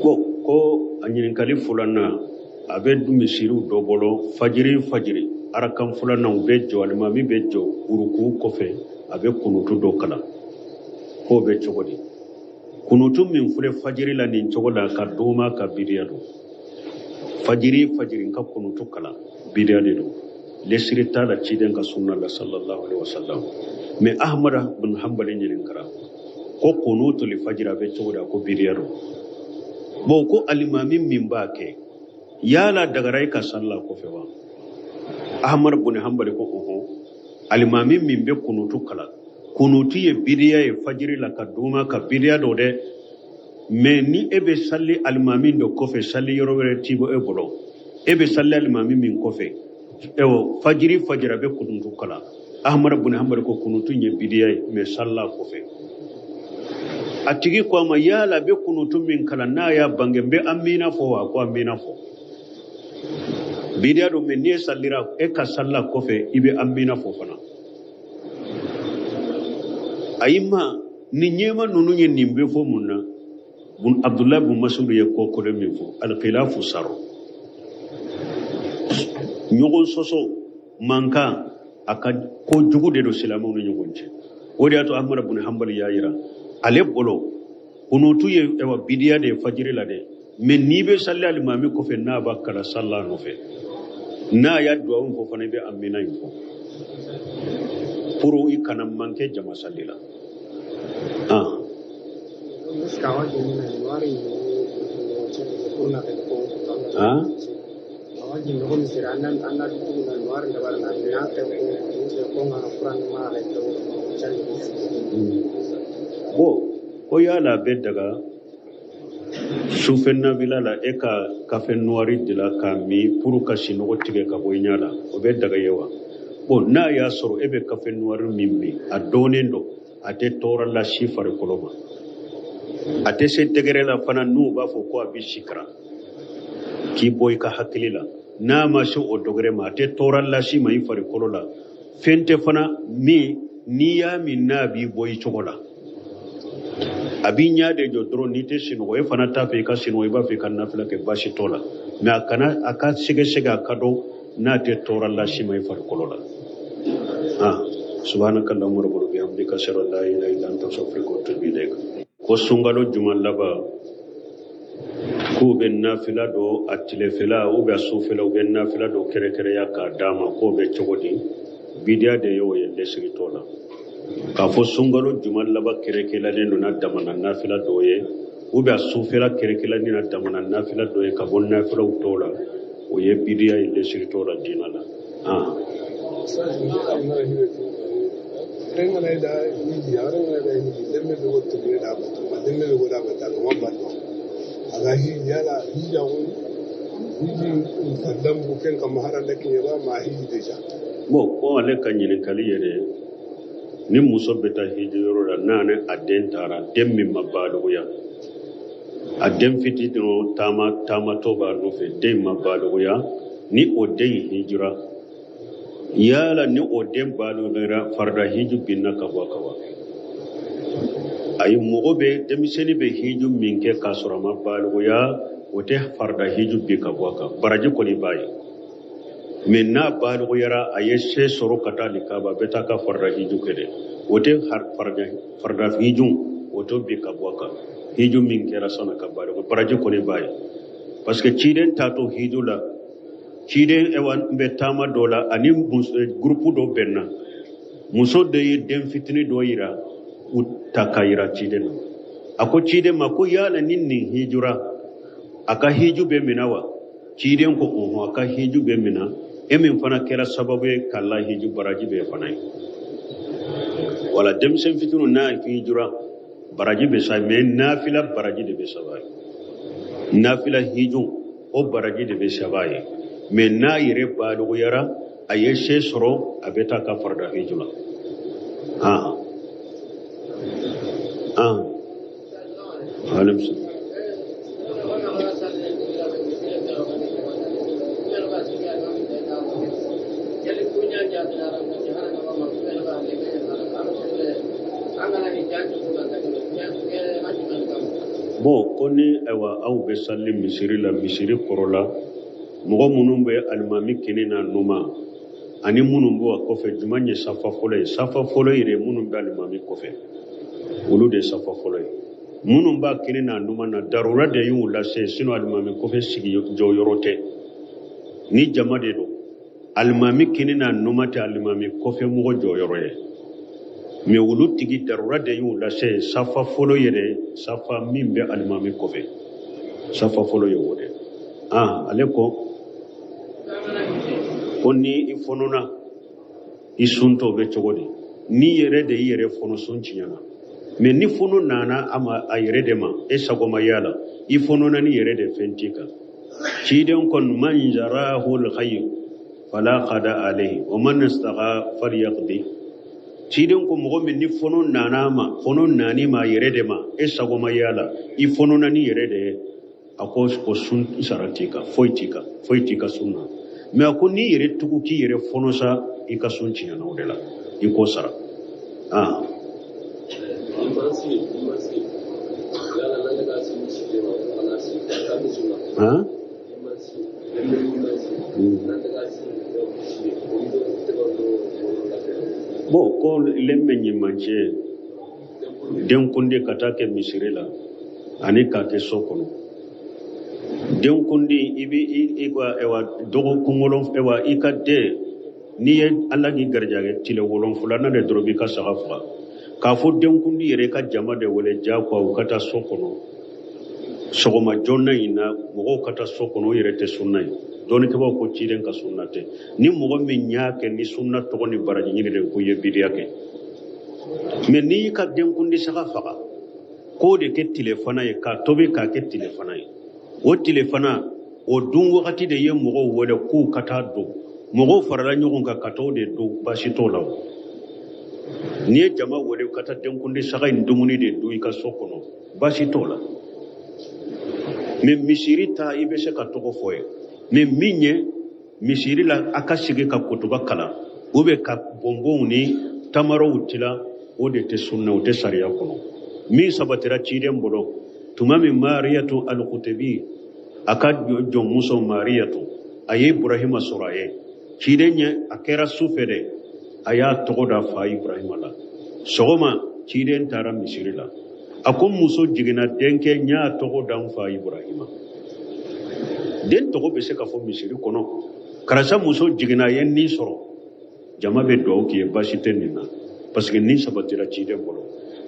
Bon, ko a ɲininkali filanan a bɛ misiriw dɔ bolo fajiri fajiri arakan filanan u bɛ jɔ alimami bɛ jɔ uruku kɔfɛ a bɛ kunutu dɔ kalan k'o bɛ cogo di kunutu min filɛ fajiri la nin cogo la ka doma ka bidiya don fajiri fajiri n ka kunutu kalan bidiya de don lesiri t'a la ciden ka sunna la sallallahu alaihi wasallam mais ahmad bin hanbali ɲininkara ko kunutu li fajiri a bɛ cogo di a ko bidiya don bon ko alimami min b'a kɛ yala dagara i ka salila kɔfɛ wa ahmad bin hanbali ko ɔhɔn alimami min bɛ kunutu kalan kunutu ye bidiya ye fajiri la ka duma ka bidiya don dɛ mais ni e bɛ sali alimami dɔ kɔfɛ sali yɔrɔ wɛrɛ t'i bɔ e bolo e bɛ sali alimami min kɔfɛ ɛwɔ fajiri fajiri a bɛ kunutu kalan ahmad bin hanbali ko kunutu ye bidiya ye mais salila kɔfɛ a tigi ko a ma yala a bɛ kunutu min kalan n'a y'a bange n bɛ amina fɔ wa a ko amina fɔ bidiya don mais n'i ye salira e ka salila kɔfɛ i bɛ amina fɔ fana ayi ma ni ɲɛma ninnu ye nin bɛ fɔ mun na abdulayi bun masudu ye ko kolo min fɔ alkhilafu saro ɲɔgɔn sɔsɔ mankan A ka ko jugu de don silamɛw ni ɲɔgɔn cɛ. O de y'a to Ahmad bin Hanbali y'a yira, ale bolo kunutu ye ɛwa bidiya de ye fajiri la dɛ, mais n'i bɛ sali alimami kɔfɛ, n'a b'a kalan, sali a nɔfɛ. N'a y'a duwawu fɔ fana, i bɛ amina in fɔ pour i kana manquer jama sali la. Ah. Ah. Bon, ko yala a bɛ daga sufɛ nafila la, e ka café noir dila k'a min pour ka sinɔgɔ tigɛ ka bɔ i ɲɛ la, o bɛ daga ye wa? Bon, n'a y'a sɔrɔ e bɛ café noir min min, a dɔnnen don a tɛ tɔɔrɔ lase farikolo ma, a tɛ se degré la fana n'u b'a fɔ ko a bɛ sikara k'i bɔ i ka hakili la, n'a ma se o degré ma, a tɛ tɔɔrɔ lase ma i farikolo la, fɛn tɛ fana min n'i y'a min n'a b'i bɔ i cogo la, a b'i ɲɛ de jɔ dɔrɔn, n'i tɛ sinɔgɔ, e fana t'a fɛ i ka sinɔgɔ, i b'a fɛ i ka nafila kɛ, baasi t'o la. Mais a kana a ka sɛgɛsɛgɛ, a ka dɔn n'a tɛ tɔɔrɔ lase ma i farikolo la. Ah, subhanaka allahumma rabbana bihamdika, ashhadu an la ilaha illa anta, astaghfiruka wa atubu ilayk. Ko sunkalo juma laban, k'u bɛ nafila dɔ a tilefɛla ou bien a sufɛla, u bɛ nafila dɔ kɛrɛkɛrɛya k'a d'a ma, k'o bɛ cogo di? Bidiya de ye o ye, lesigi t'o la. K'a fɔ sunkalo juma laban kɛrɛkɛrɛlen don n'a damana nafila dɔ ye, ou bien a sufɛla kɛrɛkɛrɛlen n'a damana nafila dɔ ye ka bɔ nafilaw tɔw la, o ye bidiya ye, lesigi t'o la diinɛ la. Ah. Bon, ko ale ka ɲininkali yɛrɛ, ni muso bɛ taa hiji yɔrɔ la, n'a ni a den taara, den min ma balikuya, a den fitinin dɔrɔn taama taamatɔ b'a nɔfɛ, den ma balikuya, ni o den hijira, yala ni o den balikuyara, farida hiju binna ka bɔ a kan wa? Ayi, mɔgɔ bɛ denmisɛnnin bɛ hiju min kɛ k'a sɔrɔ a ma balikuya, o tɛ farida hiju bin ka bɔ a kan, baraji kɔni b'a ye. Mais n'a balikuyara, a ye se sɔrɔ ka taa alikaba, a bɛ taa ka farida hiju kɛ dɛ, o tɛ farida hiju, o t'o bin ka bɔ a kan. Hiju min kɛra san'a ka baliku, baraji kɔni b'a ye, parce que ciden taatɔ hiju la, ciden ewa bɛ taama dɔ la, ani groupe dɔ bɛnna, muso dɔ ye den fitinin dɔ yira u ta ka yira ciden na. A ko ciden ma ko yala ni nin hijura, a ka hiju bɛ mina wa? Ciden ko ɔhɔn, a ka hiju bɛ mina, e min fana kɛra sababu ye k'a la hiju, baraji bɛ fana ye. Wala denmisɛn fitinin n'a hijura, baraji bɛ sa, mais nafila baraji de bɛ saba ye, nafila hiju o baraji de bɛ saba ye. Mais n'a yɛrɛ balikuyara, a ye se sɔrɔ, a bɛ taa ka farida hiju la. Ah ah, alaikum. Bon, ko ni ayiwa aw bɛ sali misiri la, misiri kɔrɔ la, mɔgɔ minnu bɛ alimami kini n'a numan ani minnu bɛ a kɔfɛ, jumɛn ye safa fɔlɔ ye? Safa fɔlɔ yɛrɛ, minnu bɛ alimami kɔfɛ, olu de ye safa fɔlɔ ye. Minnu b'a kini n'a numan na, darura de y'u lase, sinon alimami kɔfɛ sigi jɔyɔrɔ tɛ. Ni jama de don, alimami kini n'a numan tɛ alimami kɔfɛ mɔgɔ jɔyɔrɔ ye, mais olu tigi darura de y'u lase. Safa fɔlɔ yɛrɛ, safa min bɛ alimami kɔfɛ, safa fɔlɔ ye o de. Ah, ale ko ni i fɔnɔna, i suntɔ bɛ cogo di? N'i yɛrɛ de y'i yɛrɛ fɔnɔ, sun tiɲɛna. Mais ni fɔnɔ nana a ma a yɛrɛ de ma, e sago ma y'a la, i fɔnɔna ni yɛrɛ de, fɛn t'i kan. Ciden ko man jarahu alkhayr fala qada alayhi wa man istagha falyaqdi. Ciden ko mɔgɔ min ni fɔnɔ nana a ma, fɔnɔ nani ma a yɛrɛ de ma, e sago ma y'a la, i fɔnɔna ni yɛrɛ de ye, a ko o sun sara t'i kan, foyi t'i kan, foyi t'i ka sun na. Mais a ko n'i yɛrɛ tugu k'i yɛrɛ fɔnɔ sa, i ka sun tiɲɛna, o de la i k'o sara. Ah. Ah. Bon, ko lɛmɛ ɲimancɛ denkundi ka taa kɛ misiri la ani k'a kɛ so kɔnɔ. Denkundi i bɛ i ka ɛwa dɔgɔkun wolonfila, ɛwa i ka den n'i ye Ala k'i garijɛgɛ tile wolonfilanan de dɔrɔn b'i ka saga faga. K'a fɔ denkundi yɛrɛ i ka jama de wele diyagoya u ka taa so kɔnɔ sɔgɔma joona in na, mɔgɔw ka taa so kɔnɔ, o yɛrɛ tɛ sunna ye. Dɔnnikɛbaaw ko ciden ka sunna tɛ. Ni mɔgɔ min y'a kɛ ni sunna tɔgɔ ni baraji ɲini de, ko ye bidiya kɛ. Mɛ n'i y'i ka denkundi saga faga k'o de kɛ tilefana ye, k'a tobi k'a kɛ tilefana ye, o tilefana o dun wagati de ye mɔgɔw wele k'u ka taa dun, mɔgɔw farala ɲɔgɔn kan ka t'o de dun, baasi t'o la. O n'i ye jama wele ka taa denkundi saga in dumuni de dun i ka so kɔnɔ, baasi t'o la. Mɛ misiri ta, i bɛ se ka tɔgɔ fɔ ye, mɛ min ye misiri la a ka sigi ka kutuba kalan ou bien ka bonbonw ni tamaraw tila, o de tɛ sunna, o tɛ sariya kɔnɔ. Min sabatira ciden bolo, tuma min Mariyatu Alikutebi, a ka jɔnmuso Mariyatu, a ye Ibrahima sɔrɔ, a ye ciden ye, a kɛra su fɛ dɛ, a y'a tɔgɔ da fa Ibrahima la. Sɔgɔma ciden taara misiri la, a ko muso jiginna denkɛ, n y'a tɔgɔ da n fa Ibrahima. Den tɔgɔ bɛ se ka fɔ misiri kɔnɔ, karisa muso jiginna, a ye nin sɔrɔ, jama bɛ dugawu k'i ye, baasi tɛ nin na, parce que nin sabatira ciden bolo.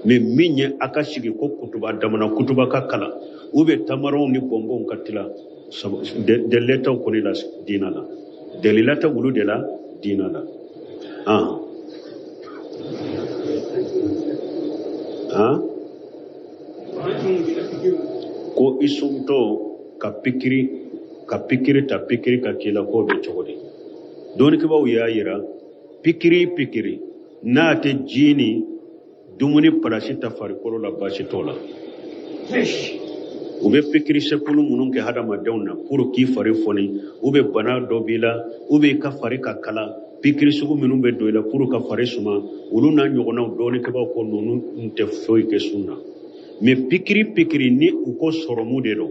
Mɛ min ye a ka sigi ko kutuba damana kutuba ka kalan ou bien tamaraw ni bɔnbɔnw ka tila, delila t'o kɔni la diina la, delila tɛ olu de la diina la. Ah ah, ko i suntɔ ka pikiri ta, pikiri ka k'i la, k'o bɛ cogo di? Dɔnnikɛbaaw y'a yira, pikiri pikiri n'a tɛ ji ni dumuni palasi ta farikolo la, baasi t'o la. U bɛ pikiri sekulu minnu kɛ hadamadenw na pour k'i fari foni, ou bien bana dɔ b'i la, ou bien i ka fari ka kala, pikiri sugu minnu bɛ don i la pour ka fari suma, olu n'a ɲɔgɔnnaw, dɔnnikɛbaaw ko ninnu tɛ foyi kɛ sun na. Mɛ pikiri pikiri ni u ko sɔrɔmu de don,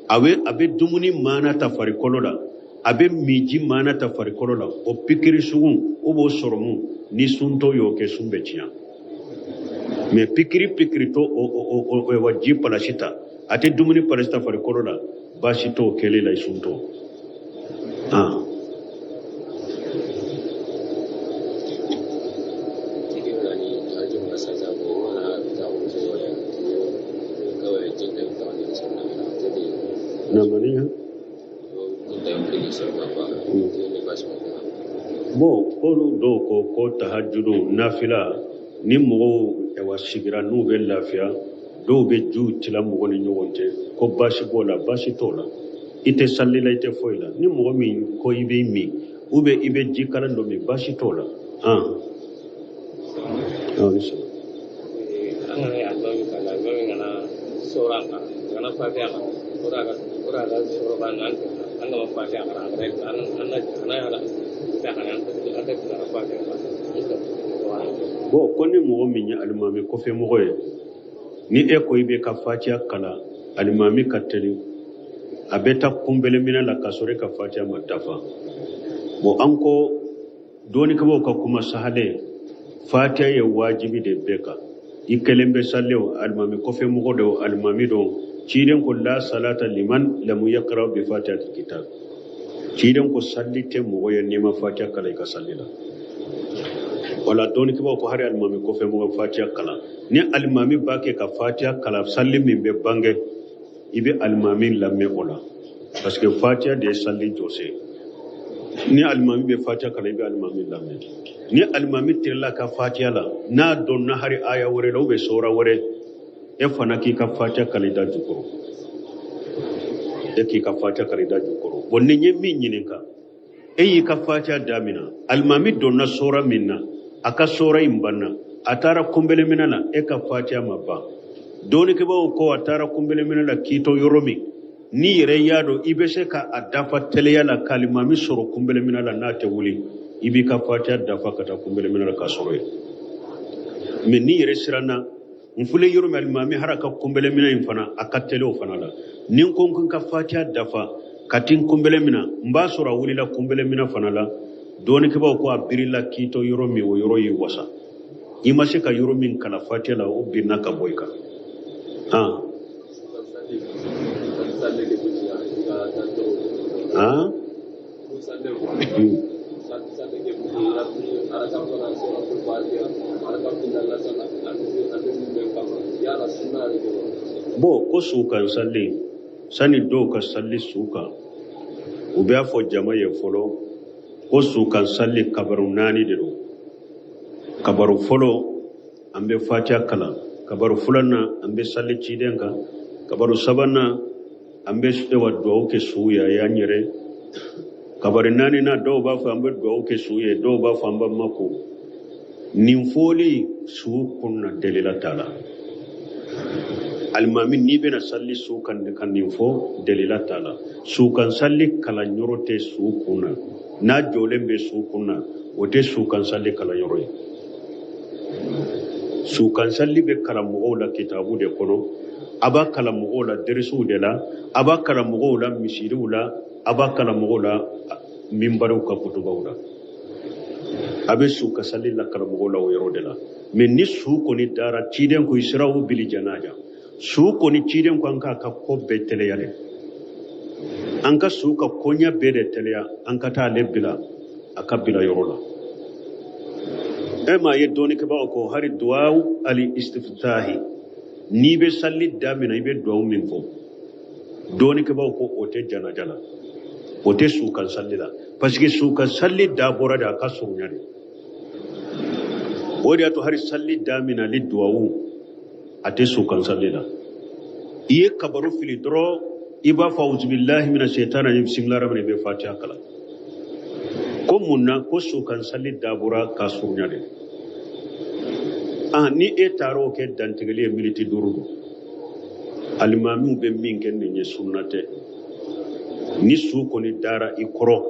a bɛ dumuni maana ta farikolo la, a bɛ miji maana ta farikolo la, o pikiri sugu o b'o sɔrɔmu, ni suntɔ y'o kɛ, sun bɛ tiɲɛ. Mɛ pikiri pikiri to o wa ji palasi ta, a tɛ dumuni palasi ta farikolo la, baasi t'o kɛli la i suntɔ. Ah namaniya. Bon, k'olu dɔw ko ko tahajudu nafila, ni mɔgɔw ɛwa sigira n'u bɛ lafiya, dɔw bɛ jiw tila mɔgɔ ni ɲɔgɔn cɛ, ko baasi b'o la. Baasi t'o la, i tɛ sali la, i tɛ foyi la. Ni mɔgɔ min ko i b'i min ou bien i bɛ ji kalan dɔ min, baasi t'o la. Ah. Ah, ni sɔrɔ. An kana alimami ka alimami kana sɔrɔ a kan, a kana fatiha kan, o de y'a ka sɔrɔ ba n'an tɛmɛna, an kana fatiha kan, a kana an an na an y'a la fatiha kan, an tɛ tɛmɛ fatiha kan. Bon, ko ni mɔgɔ min ye alimami kɔfɛ mɔgɔ ye, ni e ko i bɛ ka fatiya kalan, alimami ka teli, a bɛ taa kunbɛlɛminɛ la k'a sɔrɔ e ka fatiya ma dafa. Bon, an ko dɔnnikɛbaaw ka kuma sahalen, fatiya ye wajibi de bɛɛ kan, i kelen bɛ sali o, alimami kɔfɛ mɔgɔ de o, alimami don. Ciden ko la salata liman lam yaqra bi fatihatil kitab. Ciden ko salli tɛ mɔgɔ ye n'i ma fatiya kalan i ka salli la. Wala dɔnnikɛbaaw ko hari alimami kɔfɛ mɔgɔ fatiya kalan, ni alimami b'a kɛ ka fatiya kalan, salli min bɛ bange, i bɛ alimami lamɛn o la, parce que fatiya de ye salli jɔsen. Ni alimami bɛ fatiya kalan, i bɛ alimami lamɛn. Ni alimami tirila ka fatiya la, n'a donna hari aya wɛrɛ la ou bien sɔra wɛrɛ, e fana k'i ka fatiya kalan i da jukɔrɔ, e k'i ka fatiya kalan i da jukɔrɔ. Bon, ni n ye min ɲininka, e y'i ka fatiya damina, alimami donna sɔra min na, a ka sɔra in banna, a taara kunbɛlɛminɛ la, e ka fatiya ma ban. Dɔnnikɛbaaw ko a taara kunbɛlɛminɛ la k'i to yɔrɔ min, n'i yɛrɛ y'a dɔn i bɛ se ka a dafa teliya la k'alimami sɔrɔ kunbɛlɛminɛ la n'a tɛ wuli, i b'i ka fatiya dafa ka taa kunbɛlɛminɛ la k'a sɔrɔ yen. Mɛ n'i yɛrɛ siranna, n filɛ yɔrɔ min, alimami har a ka kunbɛlɛminɛ in fana a ka teli o fana la, ni n ko n ka fatiya dafa ka ti kunbɛlɛminɛ, n b'a sɔrɔ a wulila kunbɛlɛminɛ fana la. Dɔɔnikɛbaaw ko a birila k'i to yɔrɔ min, o yɔrɔ y'i wasa. I ma se ka yɔrɔ min kalan fatiya la, o binna ka bɔ i kan. Han han. Bon, ko su kan sali, sani dɔw ka sali su kan, u b'a fɔ jama ye fɔlɔ ko su kan sali kabaru 4 de don. Kabaru fɔlɔ, an bɛ fatiya kalan. Kabaru filanan, an bɛ sali ciden kan. Kabaru sabanan, an bɛ ewa duwawu kɛ su ye, a y'an yɛrɛ. Kabari naaninan, dɔw b'a fɔ an bɛ duwawu kɛ su ye, dɔw b'a fɔ an b'a mako. Nin fɔli su kun na, delila t'a la. Alimami, n'i bɛna sali su kan ka nin fɔ, delila t'a la. Su kan sali kalan yɔrɔ tɛ su kun na. N'a jɔlen bɛ su kun na, o tɛ su kan sali kalan yɔrɔ ye. Su kan sali bɛ kalan mɔgɔw la kitabu de kɔnɔ, a b'a kalan mɔgɔw la derisiw de la, a b'a kalan mɔgɔw la misiriw la, a b'a kalan mɔgɔw la minbariw ka kutubaw la. A bɛ su ka sali la kalan mɔgɔw la o yɔrɔ de la. Mɛ ni su kɔni dara, ciden ko isra'u bil janaja, su kɔni ciden ko an k'a ka ko bɛɛ teliya dɛ, an ka su ka koɲɛ bɛɛ de teliya, an ka taa ale bila a ka bila yɔrɔ la. E m'a ye dɔɔnikɛbagaw ko hari duwawu ali istiftahi, n'i bɛ sali daminɛ i bɛ duwawu min fɔ, dɔɔnikɛbagaw ko o tɛ janaja la, o tɛ su kan sali la, parce que su kan sali dabɔra de a ka surunya de. O de y'a to hari sali daminɛli duwawu a tɛ su kan sali la. I ye kabaru fili dɔrɔn, i b'a fɔ auzubillahi mina shaitani rajim, bisimilahi rahmani rahim, i bɛ fatiha kalan. Ko mun na? Ko su kan sali dabɔra ka surunya de. Ni e taara o kɛ dantigɛli ye miniti 5 don. Alimamiw bɛ min kɛ nin ye sunna tɛ. Ni su kɔni dara i kɔrɔ,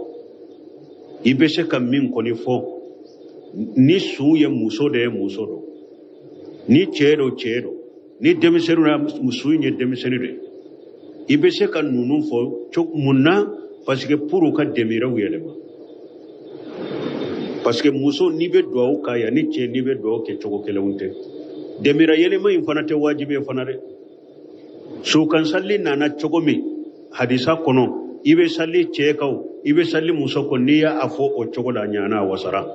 i bɛ se ka min kɔni fɔ, ni su ye muso de ye, muso don, ni cɛ don, cɛ don, ni denmisɛnnin don, su in ye denmisɛnnin de ye, i bɛ se ka ninnu fɔ cogo mun na? Parce que pour u ka dɛmɛrɛw yɛlɛma. Parce que muso n'i bɛ duwawu k'a ye, ni cɛ n'i bɛ duwawu kɛ cogo kelenw tɛ. Dɛmɛrɛ yɛlɛma in fana tɛ wajibi ye fana dɛ. Su kan sali nana cogo min hadisa kɔnɔ, i bɛ sali cɛ kan o, i bɛ sali muso kan, n'i y'a fɔ o cogo la, a ɲana, a wasara,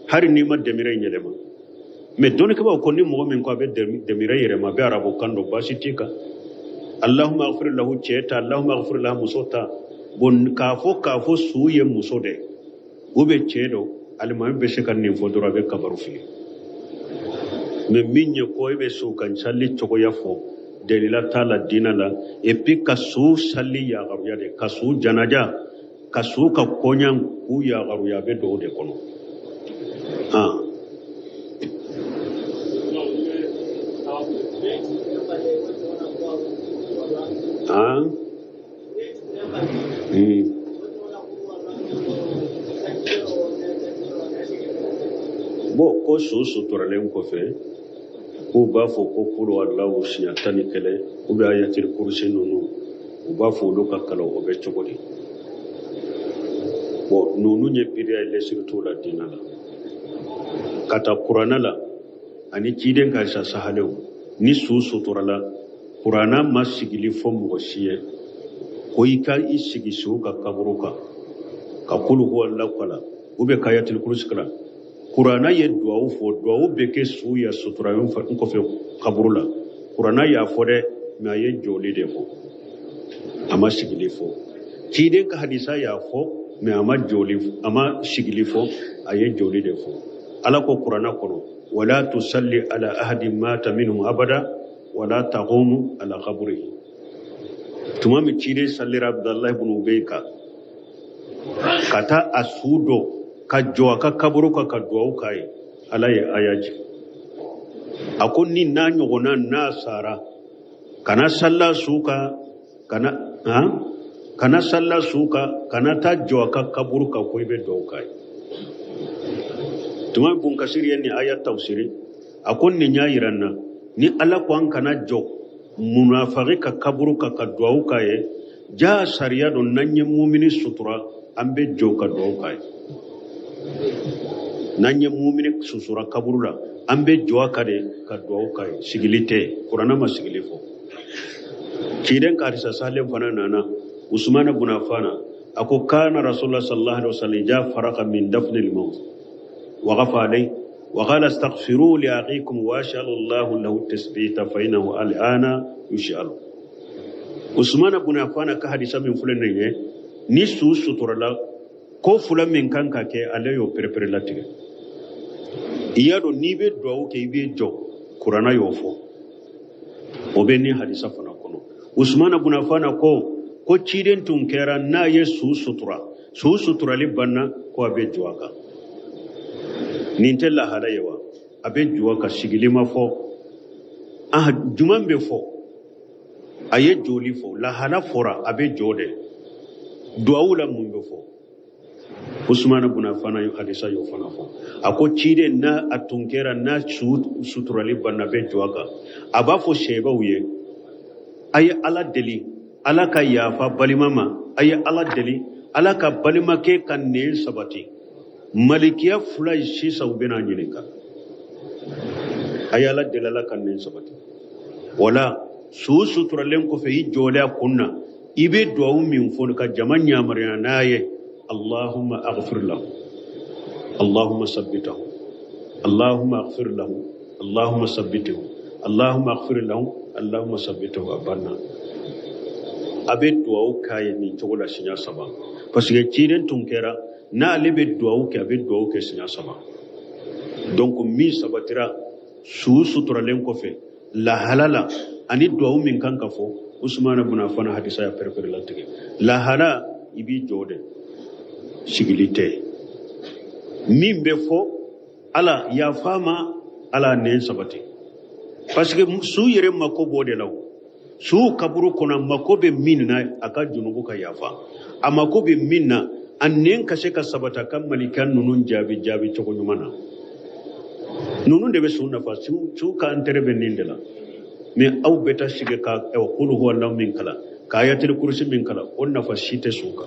hali n'i ma dɛmɛrɛ in yɛlɛma. Mɛ dɔnnikɛbaaw ko ni mɔgɔ min ko a bɛ dɛmɛrɛ yɛlɛma, a bɛ arabu kan dɔn, baasi t'i kan. Allahumma aghfir lahu cɛ ta, Allahumma aghfir lahu muso ta. Bon, k'a fɔ su ye muso dɛ ou bien cɛ dɔ, alimami bɛ se ka nin fɔ dɔrɔn, a bɛ kabaru fili. Mɛ min ye ko e bɛ su kan sali cogoya fɔ, delila t'a la diinɛ la. Et puis ka su sali yagaruya de, ka su janaja, ka su ka koɲa k'u yagaruya, a bɛ don o de kɔnɔ. Han han. Bon, ko su suturalen kɔfɛ, k'u b'a fɔ ko kulu alahu siɲɛ 11 ou bien ayatil kurusi ninnu, u b'a fɔ olu ka kalan, o bɛ cogo di? Bon, ninnu ye biriya ye, lɛsiri t'u la diinɛ la. Ka taa kuranɛ la ani ciden ka sa sahalew, ni su suturala, kuranɛ ma sigili fɔ mɔgɔ si ye ko i ka i sigi su ka kaburu kan ka kulu huwa Allahu kalan ou bien ka ayatil kurusi kalan. Kuranɛ ye duwawu fɔ, duwawu bɛ kɛ su ya sutura n kɔfɛ kaburu la. Kuranɛ y'a fɔ dɛ, mɛ a ye jɔli de fɔ, a ma sigili fɔ. Ciden ka hadisa y'a fɔ, mɛ a ma jɔli, a ma sigili fɔ, a ye jɔli de fɔ. Ala ko kuranɛ kɔnɔ: wala tusalli ala ahadin mata minhum abada wala taqumu ala qabrihi. Tuma min ciden salira Abdullahi ibn Ubay kan ka taa a su dɔ ka jɔ a ka kaburu kan ka duwawu k'a ye, Ala ye aya jigin, a ko ni n'a ɲɔgɔnna n'a sara, kana salla su kan, kana han, kana salla su kan, kana taa jɔ a ka kaburu kan ko i bɛ duwawu k'a ye. Tuma min Bunkasiri ye nin aya tafsiri, a ko nin y'a yira n na ni Ala ko an kana jɔ munafaki ka kaburu kan ka duwawu k'a ye, ja sariya don n'an ye mumini sutura, an bɛ jɔ ka duwawu k'a ye. N'an ye mumini susura kaburu la, an bɛ jɔ a kan de ka duwawu k'a ye. Sigili tɛ, kuranɛ ma sigili fɔ. Ciden ka hadisa salen fana nana, Usumana bun Affana a ko kana rasulullah sallallahu alaihi wasallam idha faraga min dafnil mawt waqafa alayhi wa qala astaghfiru li akhikum wa as'alu Allahu lahu tasbita fa innahu al'ana yus'alu. Usumana bun Affana ka hadisa min filɛ nin ye, ni su suturala, ko fila min kan ka kɛ, ale y'o perepere latigɛ. I y'a dɔn, n'i bɛ duwawu kɛ, i bɛ jɔ, kuranna y'o fɔ, o bɛ ni hadisa fana kɔnɔ. Usumana bun Affana ko ciden tun kɛra n'a ye su sutura, su suturali banna, ko a bɛ jɔ a kan. Nin tɛ lahala ye wa? A bɛ jɔ a kan, sigili ma fɔ. Ah, jumɛn bɛ fɔ? A ye jɔli fɔ, lahala fɔra, a bɛ jɔ dɛ. Duwawu la, mun bɛ fɔ? Usumana bun Affana ye hadisa y'o fana fɔ. A ko ciden n'a a tun kɛra n'a su suturali banna, a bɛ jɔ a kan, a b'a fɔ sɛbaw ye: a ye Ala deli, Ala ka yafa balima ma, a ye Ala deli, Ala ka balimakɛ ka nɛn sabati. Malikiya fila ye sisan, u bɛna ɲininka. A ye Ala deli, Ala ka nɛn sabati. Wala su suturalen kɔfɛ, i jɔlen a kun na, i bɛ duwawu min fɔ ka jama yamaruya n'a ye: Allahumma aghfir lahu, Allahumma sabbitahu, Allahumma aghfir lahu, Allahumma sabbitahu, Allahumma aghfir lahu, Allahumma sabbitahu. A banna. A bɛ duwawu k'a ye nin cogo la siɲɛ saba, parce que ciden tun kɛra n'ale bɛ duwawu kɛ, a bɛ duwawu kɛ siɲɛ saba. Donc min sabatira su suturalen kɔfɛ lahala la ani duwawu min kan ka fɔ, Usumana bun Affan hadisa ya perepere latigɛ. Lahala, i b'i jɔ dɛ, sigili tɛ. Min bɛ fɔ: Ala yafa ma, Ala nɛn sabati, parce que su yɛrɛ mako b'o de la. O su kaburu kɔnɔ, mako bɛ min na, a ka junubu ka yafa. A mako bɛ min na, a nɛn ka se ka sabati, a ka malika ninnu jaabi jaabi cogo ɲuman na. Ninnu de bɛ su nafa. Su ka intérêt bɛ nin de la. Mais aw bɛ taa sigi ka kulu huwa Allahu min kalan, ka ayatul kursi min kalan, o nafa si tɛ su kan,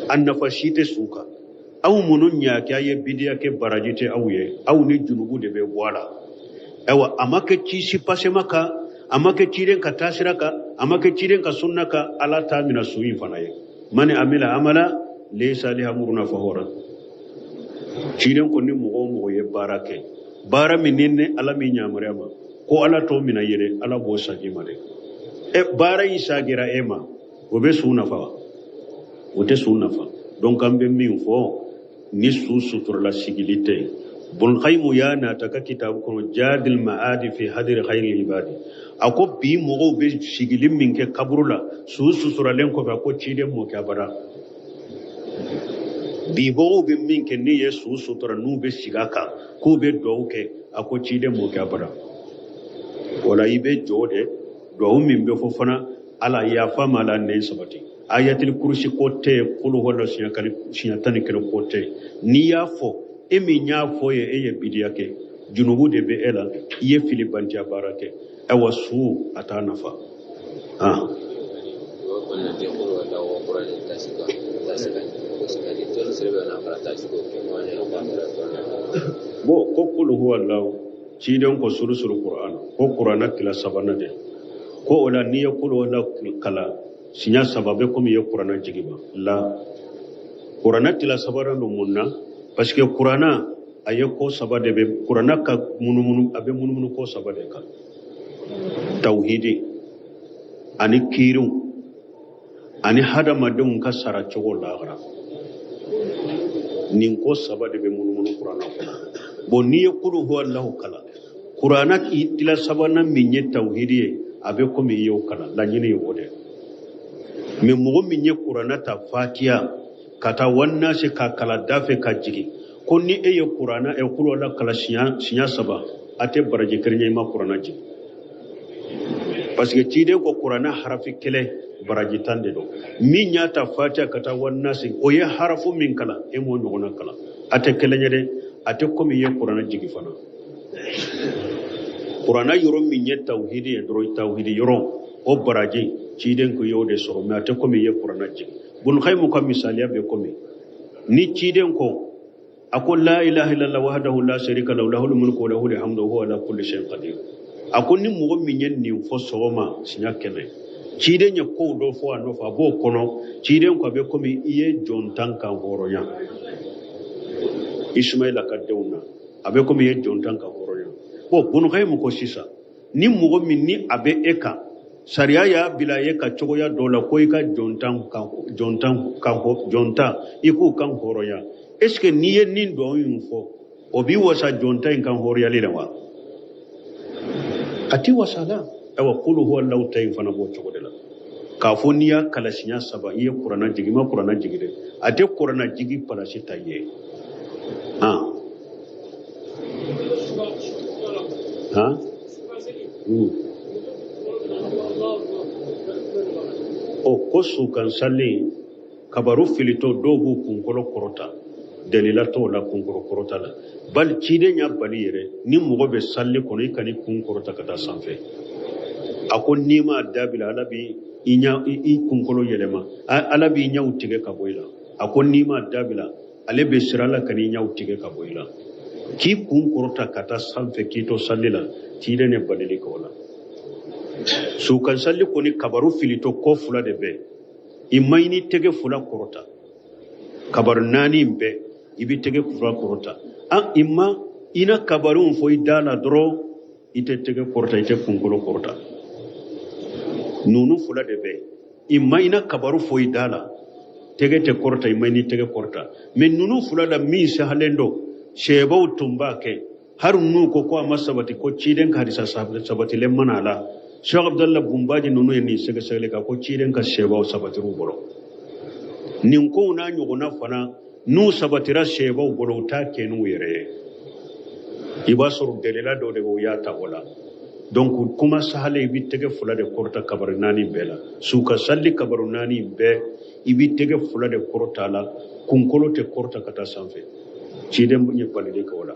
a nafa si tɛ su kan. Aw minnu ɲa kɛ, a ye bidiya kɛ, baraji tɛ aw ye, aw ni junubu de bɛ bɔ a la. Ayiwa, a ma kɛ ci si pasema kan, a ma kɛ ciden ka taasira kan, a ma kɛ ciden ka sunna kan. Ala t'a mina su in fana ye. Mani amila amala laysa alayhi amruna fahuwa rad. Ciden ko ni mɔgɔ o mɔgɔ ye baara kɛ, baara min ni Ala min yamaruya ma, ko Ala t'o mina yɛrɛ, Ala b'o sagi ma dɛ. E baara in sagira e ma, o bɛ su nafa wa? O tɛ su nafa. Donc an bɛ min fɔ, ni su suturala, sigili tɛ. Bulkayimu y'a nata ka kitabu kɔnɔ, Jadil Ma'adi fi hadi khairil ibadi, a ko bi mɔgɔw bɛ sigili min kɛ kaburu la su suturalen kɔfɛ, a ko ciden m'o kɛ abada. Bi mɔgɔw bɛ min kɛ, n'i ye su sutura, n'u bɛ sigi a kan k'u bɛ duwawu kɛ, a ko ciden m'o kɛ abada. O la, i bɛ jɔ de. Duwawu min bɛ fɔ fana: Ala yafa ma, Ala nɛn sabati. Ayatul kurusi ko tɛ, kulu huwa siɲɛ 11 ko tɛ. N'i y'a fɔ, e min y'a fɔ ye, e ye bidiya kɛ, junubu de bɛ e la, i ye fili bantiya baara kɛ. Ayiwa, su a t'a nafa. Ah. O kɔni na den kolo la o kɔrɔ ni tasi kan tasi kan ko sika di tɔn sere bɛ na fara tasi ko kɛ ɲɔgɔn ɲɛna ko a kɛra tɔn na. Bon, ko kulu huwa Allahu, ciden ko sulusul Qur'an, ko Qur'ana tila sabanan de. Ko o la, n'i ye kulu huwa Allahu kalan siɲɛ saba, bɛ komi i ye Qur'ana jigi ma la. Qur'ana tila sabanan don mun na? Parce que Qur'ana a ye ko saba de bɛ Qur'ana ka munumunu, a bɛ munumunu ko saba de kan: tawhidi ani kiiriw ani hadamadenw ka sara cogo lahara. Nin ko saba de bɛ munumunu Qur'ana kɔnɔ. Bon, n'i ye kulu huwa Allahu kalan, Qur'ana tila sabanan min ye tawhidi ye, a bɛ komi i y'o kalan. Laɲini ye o de. Mais mɔgɔ min ye Qur'ana ta Fatiya ka taa wannasi ka kala da fɛ ka jigin, ko ni e ye Qur'ana ɛ kulu la kala siɲɛ saba, a tɛ baraji kelen ye, i ma Qur'ana jigin. Parce que ciden ko Qur'ana harafi kelen baraji 10 de don. Min y'a ta Fatiya ka taa wannasi, o ye harafu min kalan, e m'o ɲɔgɔnna kalan, a tɛ kelen ye dɛ. A tɛ komi i ye Qur'ana jigin fana. Qur'ana yɔrɔ min ye tawhidi ye dɔrɔn, tawhidi yɔrɔ, o baraji ciden ko i y'o de sɔrɔ, mais a tɛ komi i ye Qur'ana jigin. Bun Qayyim ka misaliya bɛ komi Ni ciden ko a ko la ilaha illallah wahdahu la sharika lahu lahul mulku wa lahul hamdu wa huwa ala kulli shay'in qadir, a ko ni mɔgɔ min ye nin fɔ sɔgɔma siɲɛ 100, ciden ye kow dɔ fɔ a nɔfɛ, a b'o kɔnɔ. Ciden ko a bɛ komi i ye jɔn 10 kan hɔrɔnya Ismaila ka denw na, a bɛ komi i ye jɔn 10 kan hɔrɔnya. Bon, Bunukayimu ko sisan, ni mɔgɔ min ni a bɛ e kan, sariya y'a bila e ka cogoya dɔ la ko i ka jɔn 10 kan, jɔn 10 kan, jɔn 10, i k'u kan hɔrɔnya, est ce que n'i ye nin duwawu in fɔ, o b'i wasa jɔn 10 in kan hɔrɔnyali la wa? A ti wasa la. Ayiwa, kulu huwa Allahu ta in fana b'o cogo de la, k'a fɔ n'i y'a kalan siɲɛ 3, i ye kuranna jigi. I ma kuranna jigi dɛ, a tɛ kuranna jigi palasi ta ye. Han han. O ko sukan sali kabaru filitɔ, dɔw b'u kunkolo kɔrɔta, dalila t'o la kunkolo kɔrɔta la. Bali ciden y'a bali yɛrɛ, ni mɔgɔ bɛ sali kɔnɔ, i kan'i kun kɔrɔta ka taa sanfɛ. A ko n'i m'a dabila, Ala b'i ɲa i kunkolo yɛlɛma, Ala b'i ɲɛw tigɛ ka bɔ i la. A ko n'i m'a dabila, ale bɛ siran Ala kan'i ɲɛw tigɛ ka bɔ i la. K'i kun kɔrɔta ka taa sanfɛ k'i to sali la, ciden ye balili kɛ o la. Sukan sali kɔni, kabaru filitɔ kɔ fila de bɛ i ma, i ni tɛgɛ fila kɔrɔta, kabaru naani in bɛɛ i bɛ tɛgɛ fila kɔrɔta. An i ma i na kabaru fɔ i da la dɔrɔn, i tɛ tɛgɛ kɔrɔta, i tɛ kunkolo kɔrɔta. Ninnu fila de bɛ i ma, i na kabaru fɔ i da la, tɛgɛ tɛ kɔrɔta, i ma i ni tɛgɛ kɔrɔta. Mɛ ninnu fila la min sahalen don, sɛbaw tun b'a kɛ, hari n'u ko ko a ma sabati, ko ciden ka hadisa sabatilen mana a la. Cheikh Abdallah Bunbaji ninnu ye nin sɛgɛsɛgɛli kɛ, ko ciden ka sɛbaw sabatir'u bolo. Nin kow n'a ɲɔgɔnna fana, n'u sabatira sɛbaw bolo, u t'a kɛ n'u yɛrɛ ye. I b'a sɔrɔ dalila dɔ de bɛ, u y'a ta o la. Donc kuma sahalen, i bɛ tɛgɛ fila de kɔrɔta kabaru naani bɛɛ la. Suka sali kabaru naani bɛɛ, i bɛ tɛgɛ fila de kɔrɔta a la, kunkolo tɛ kɔrɔta ka taa sanfɛ. Ciden ye balili kɛ o la.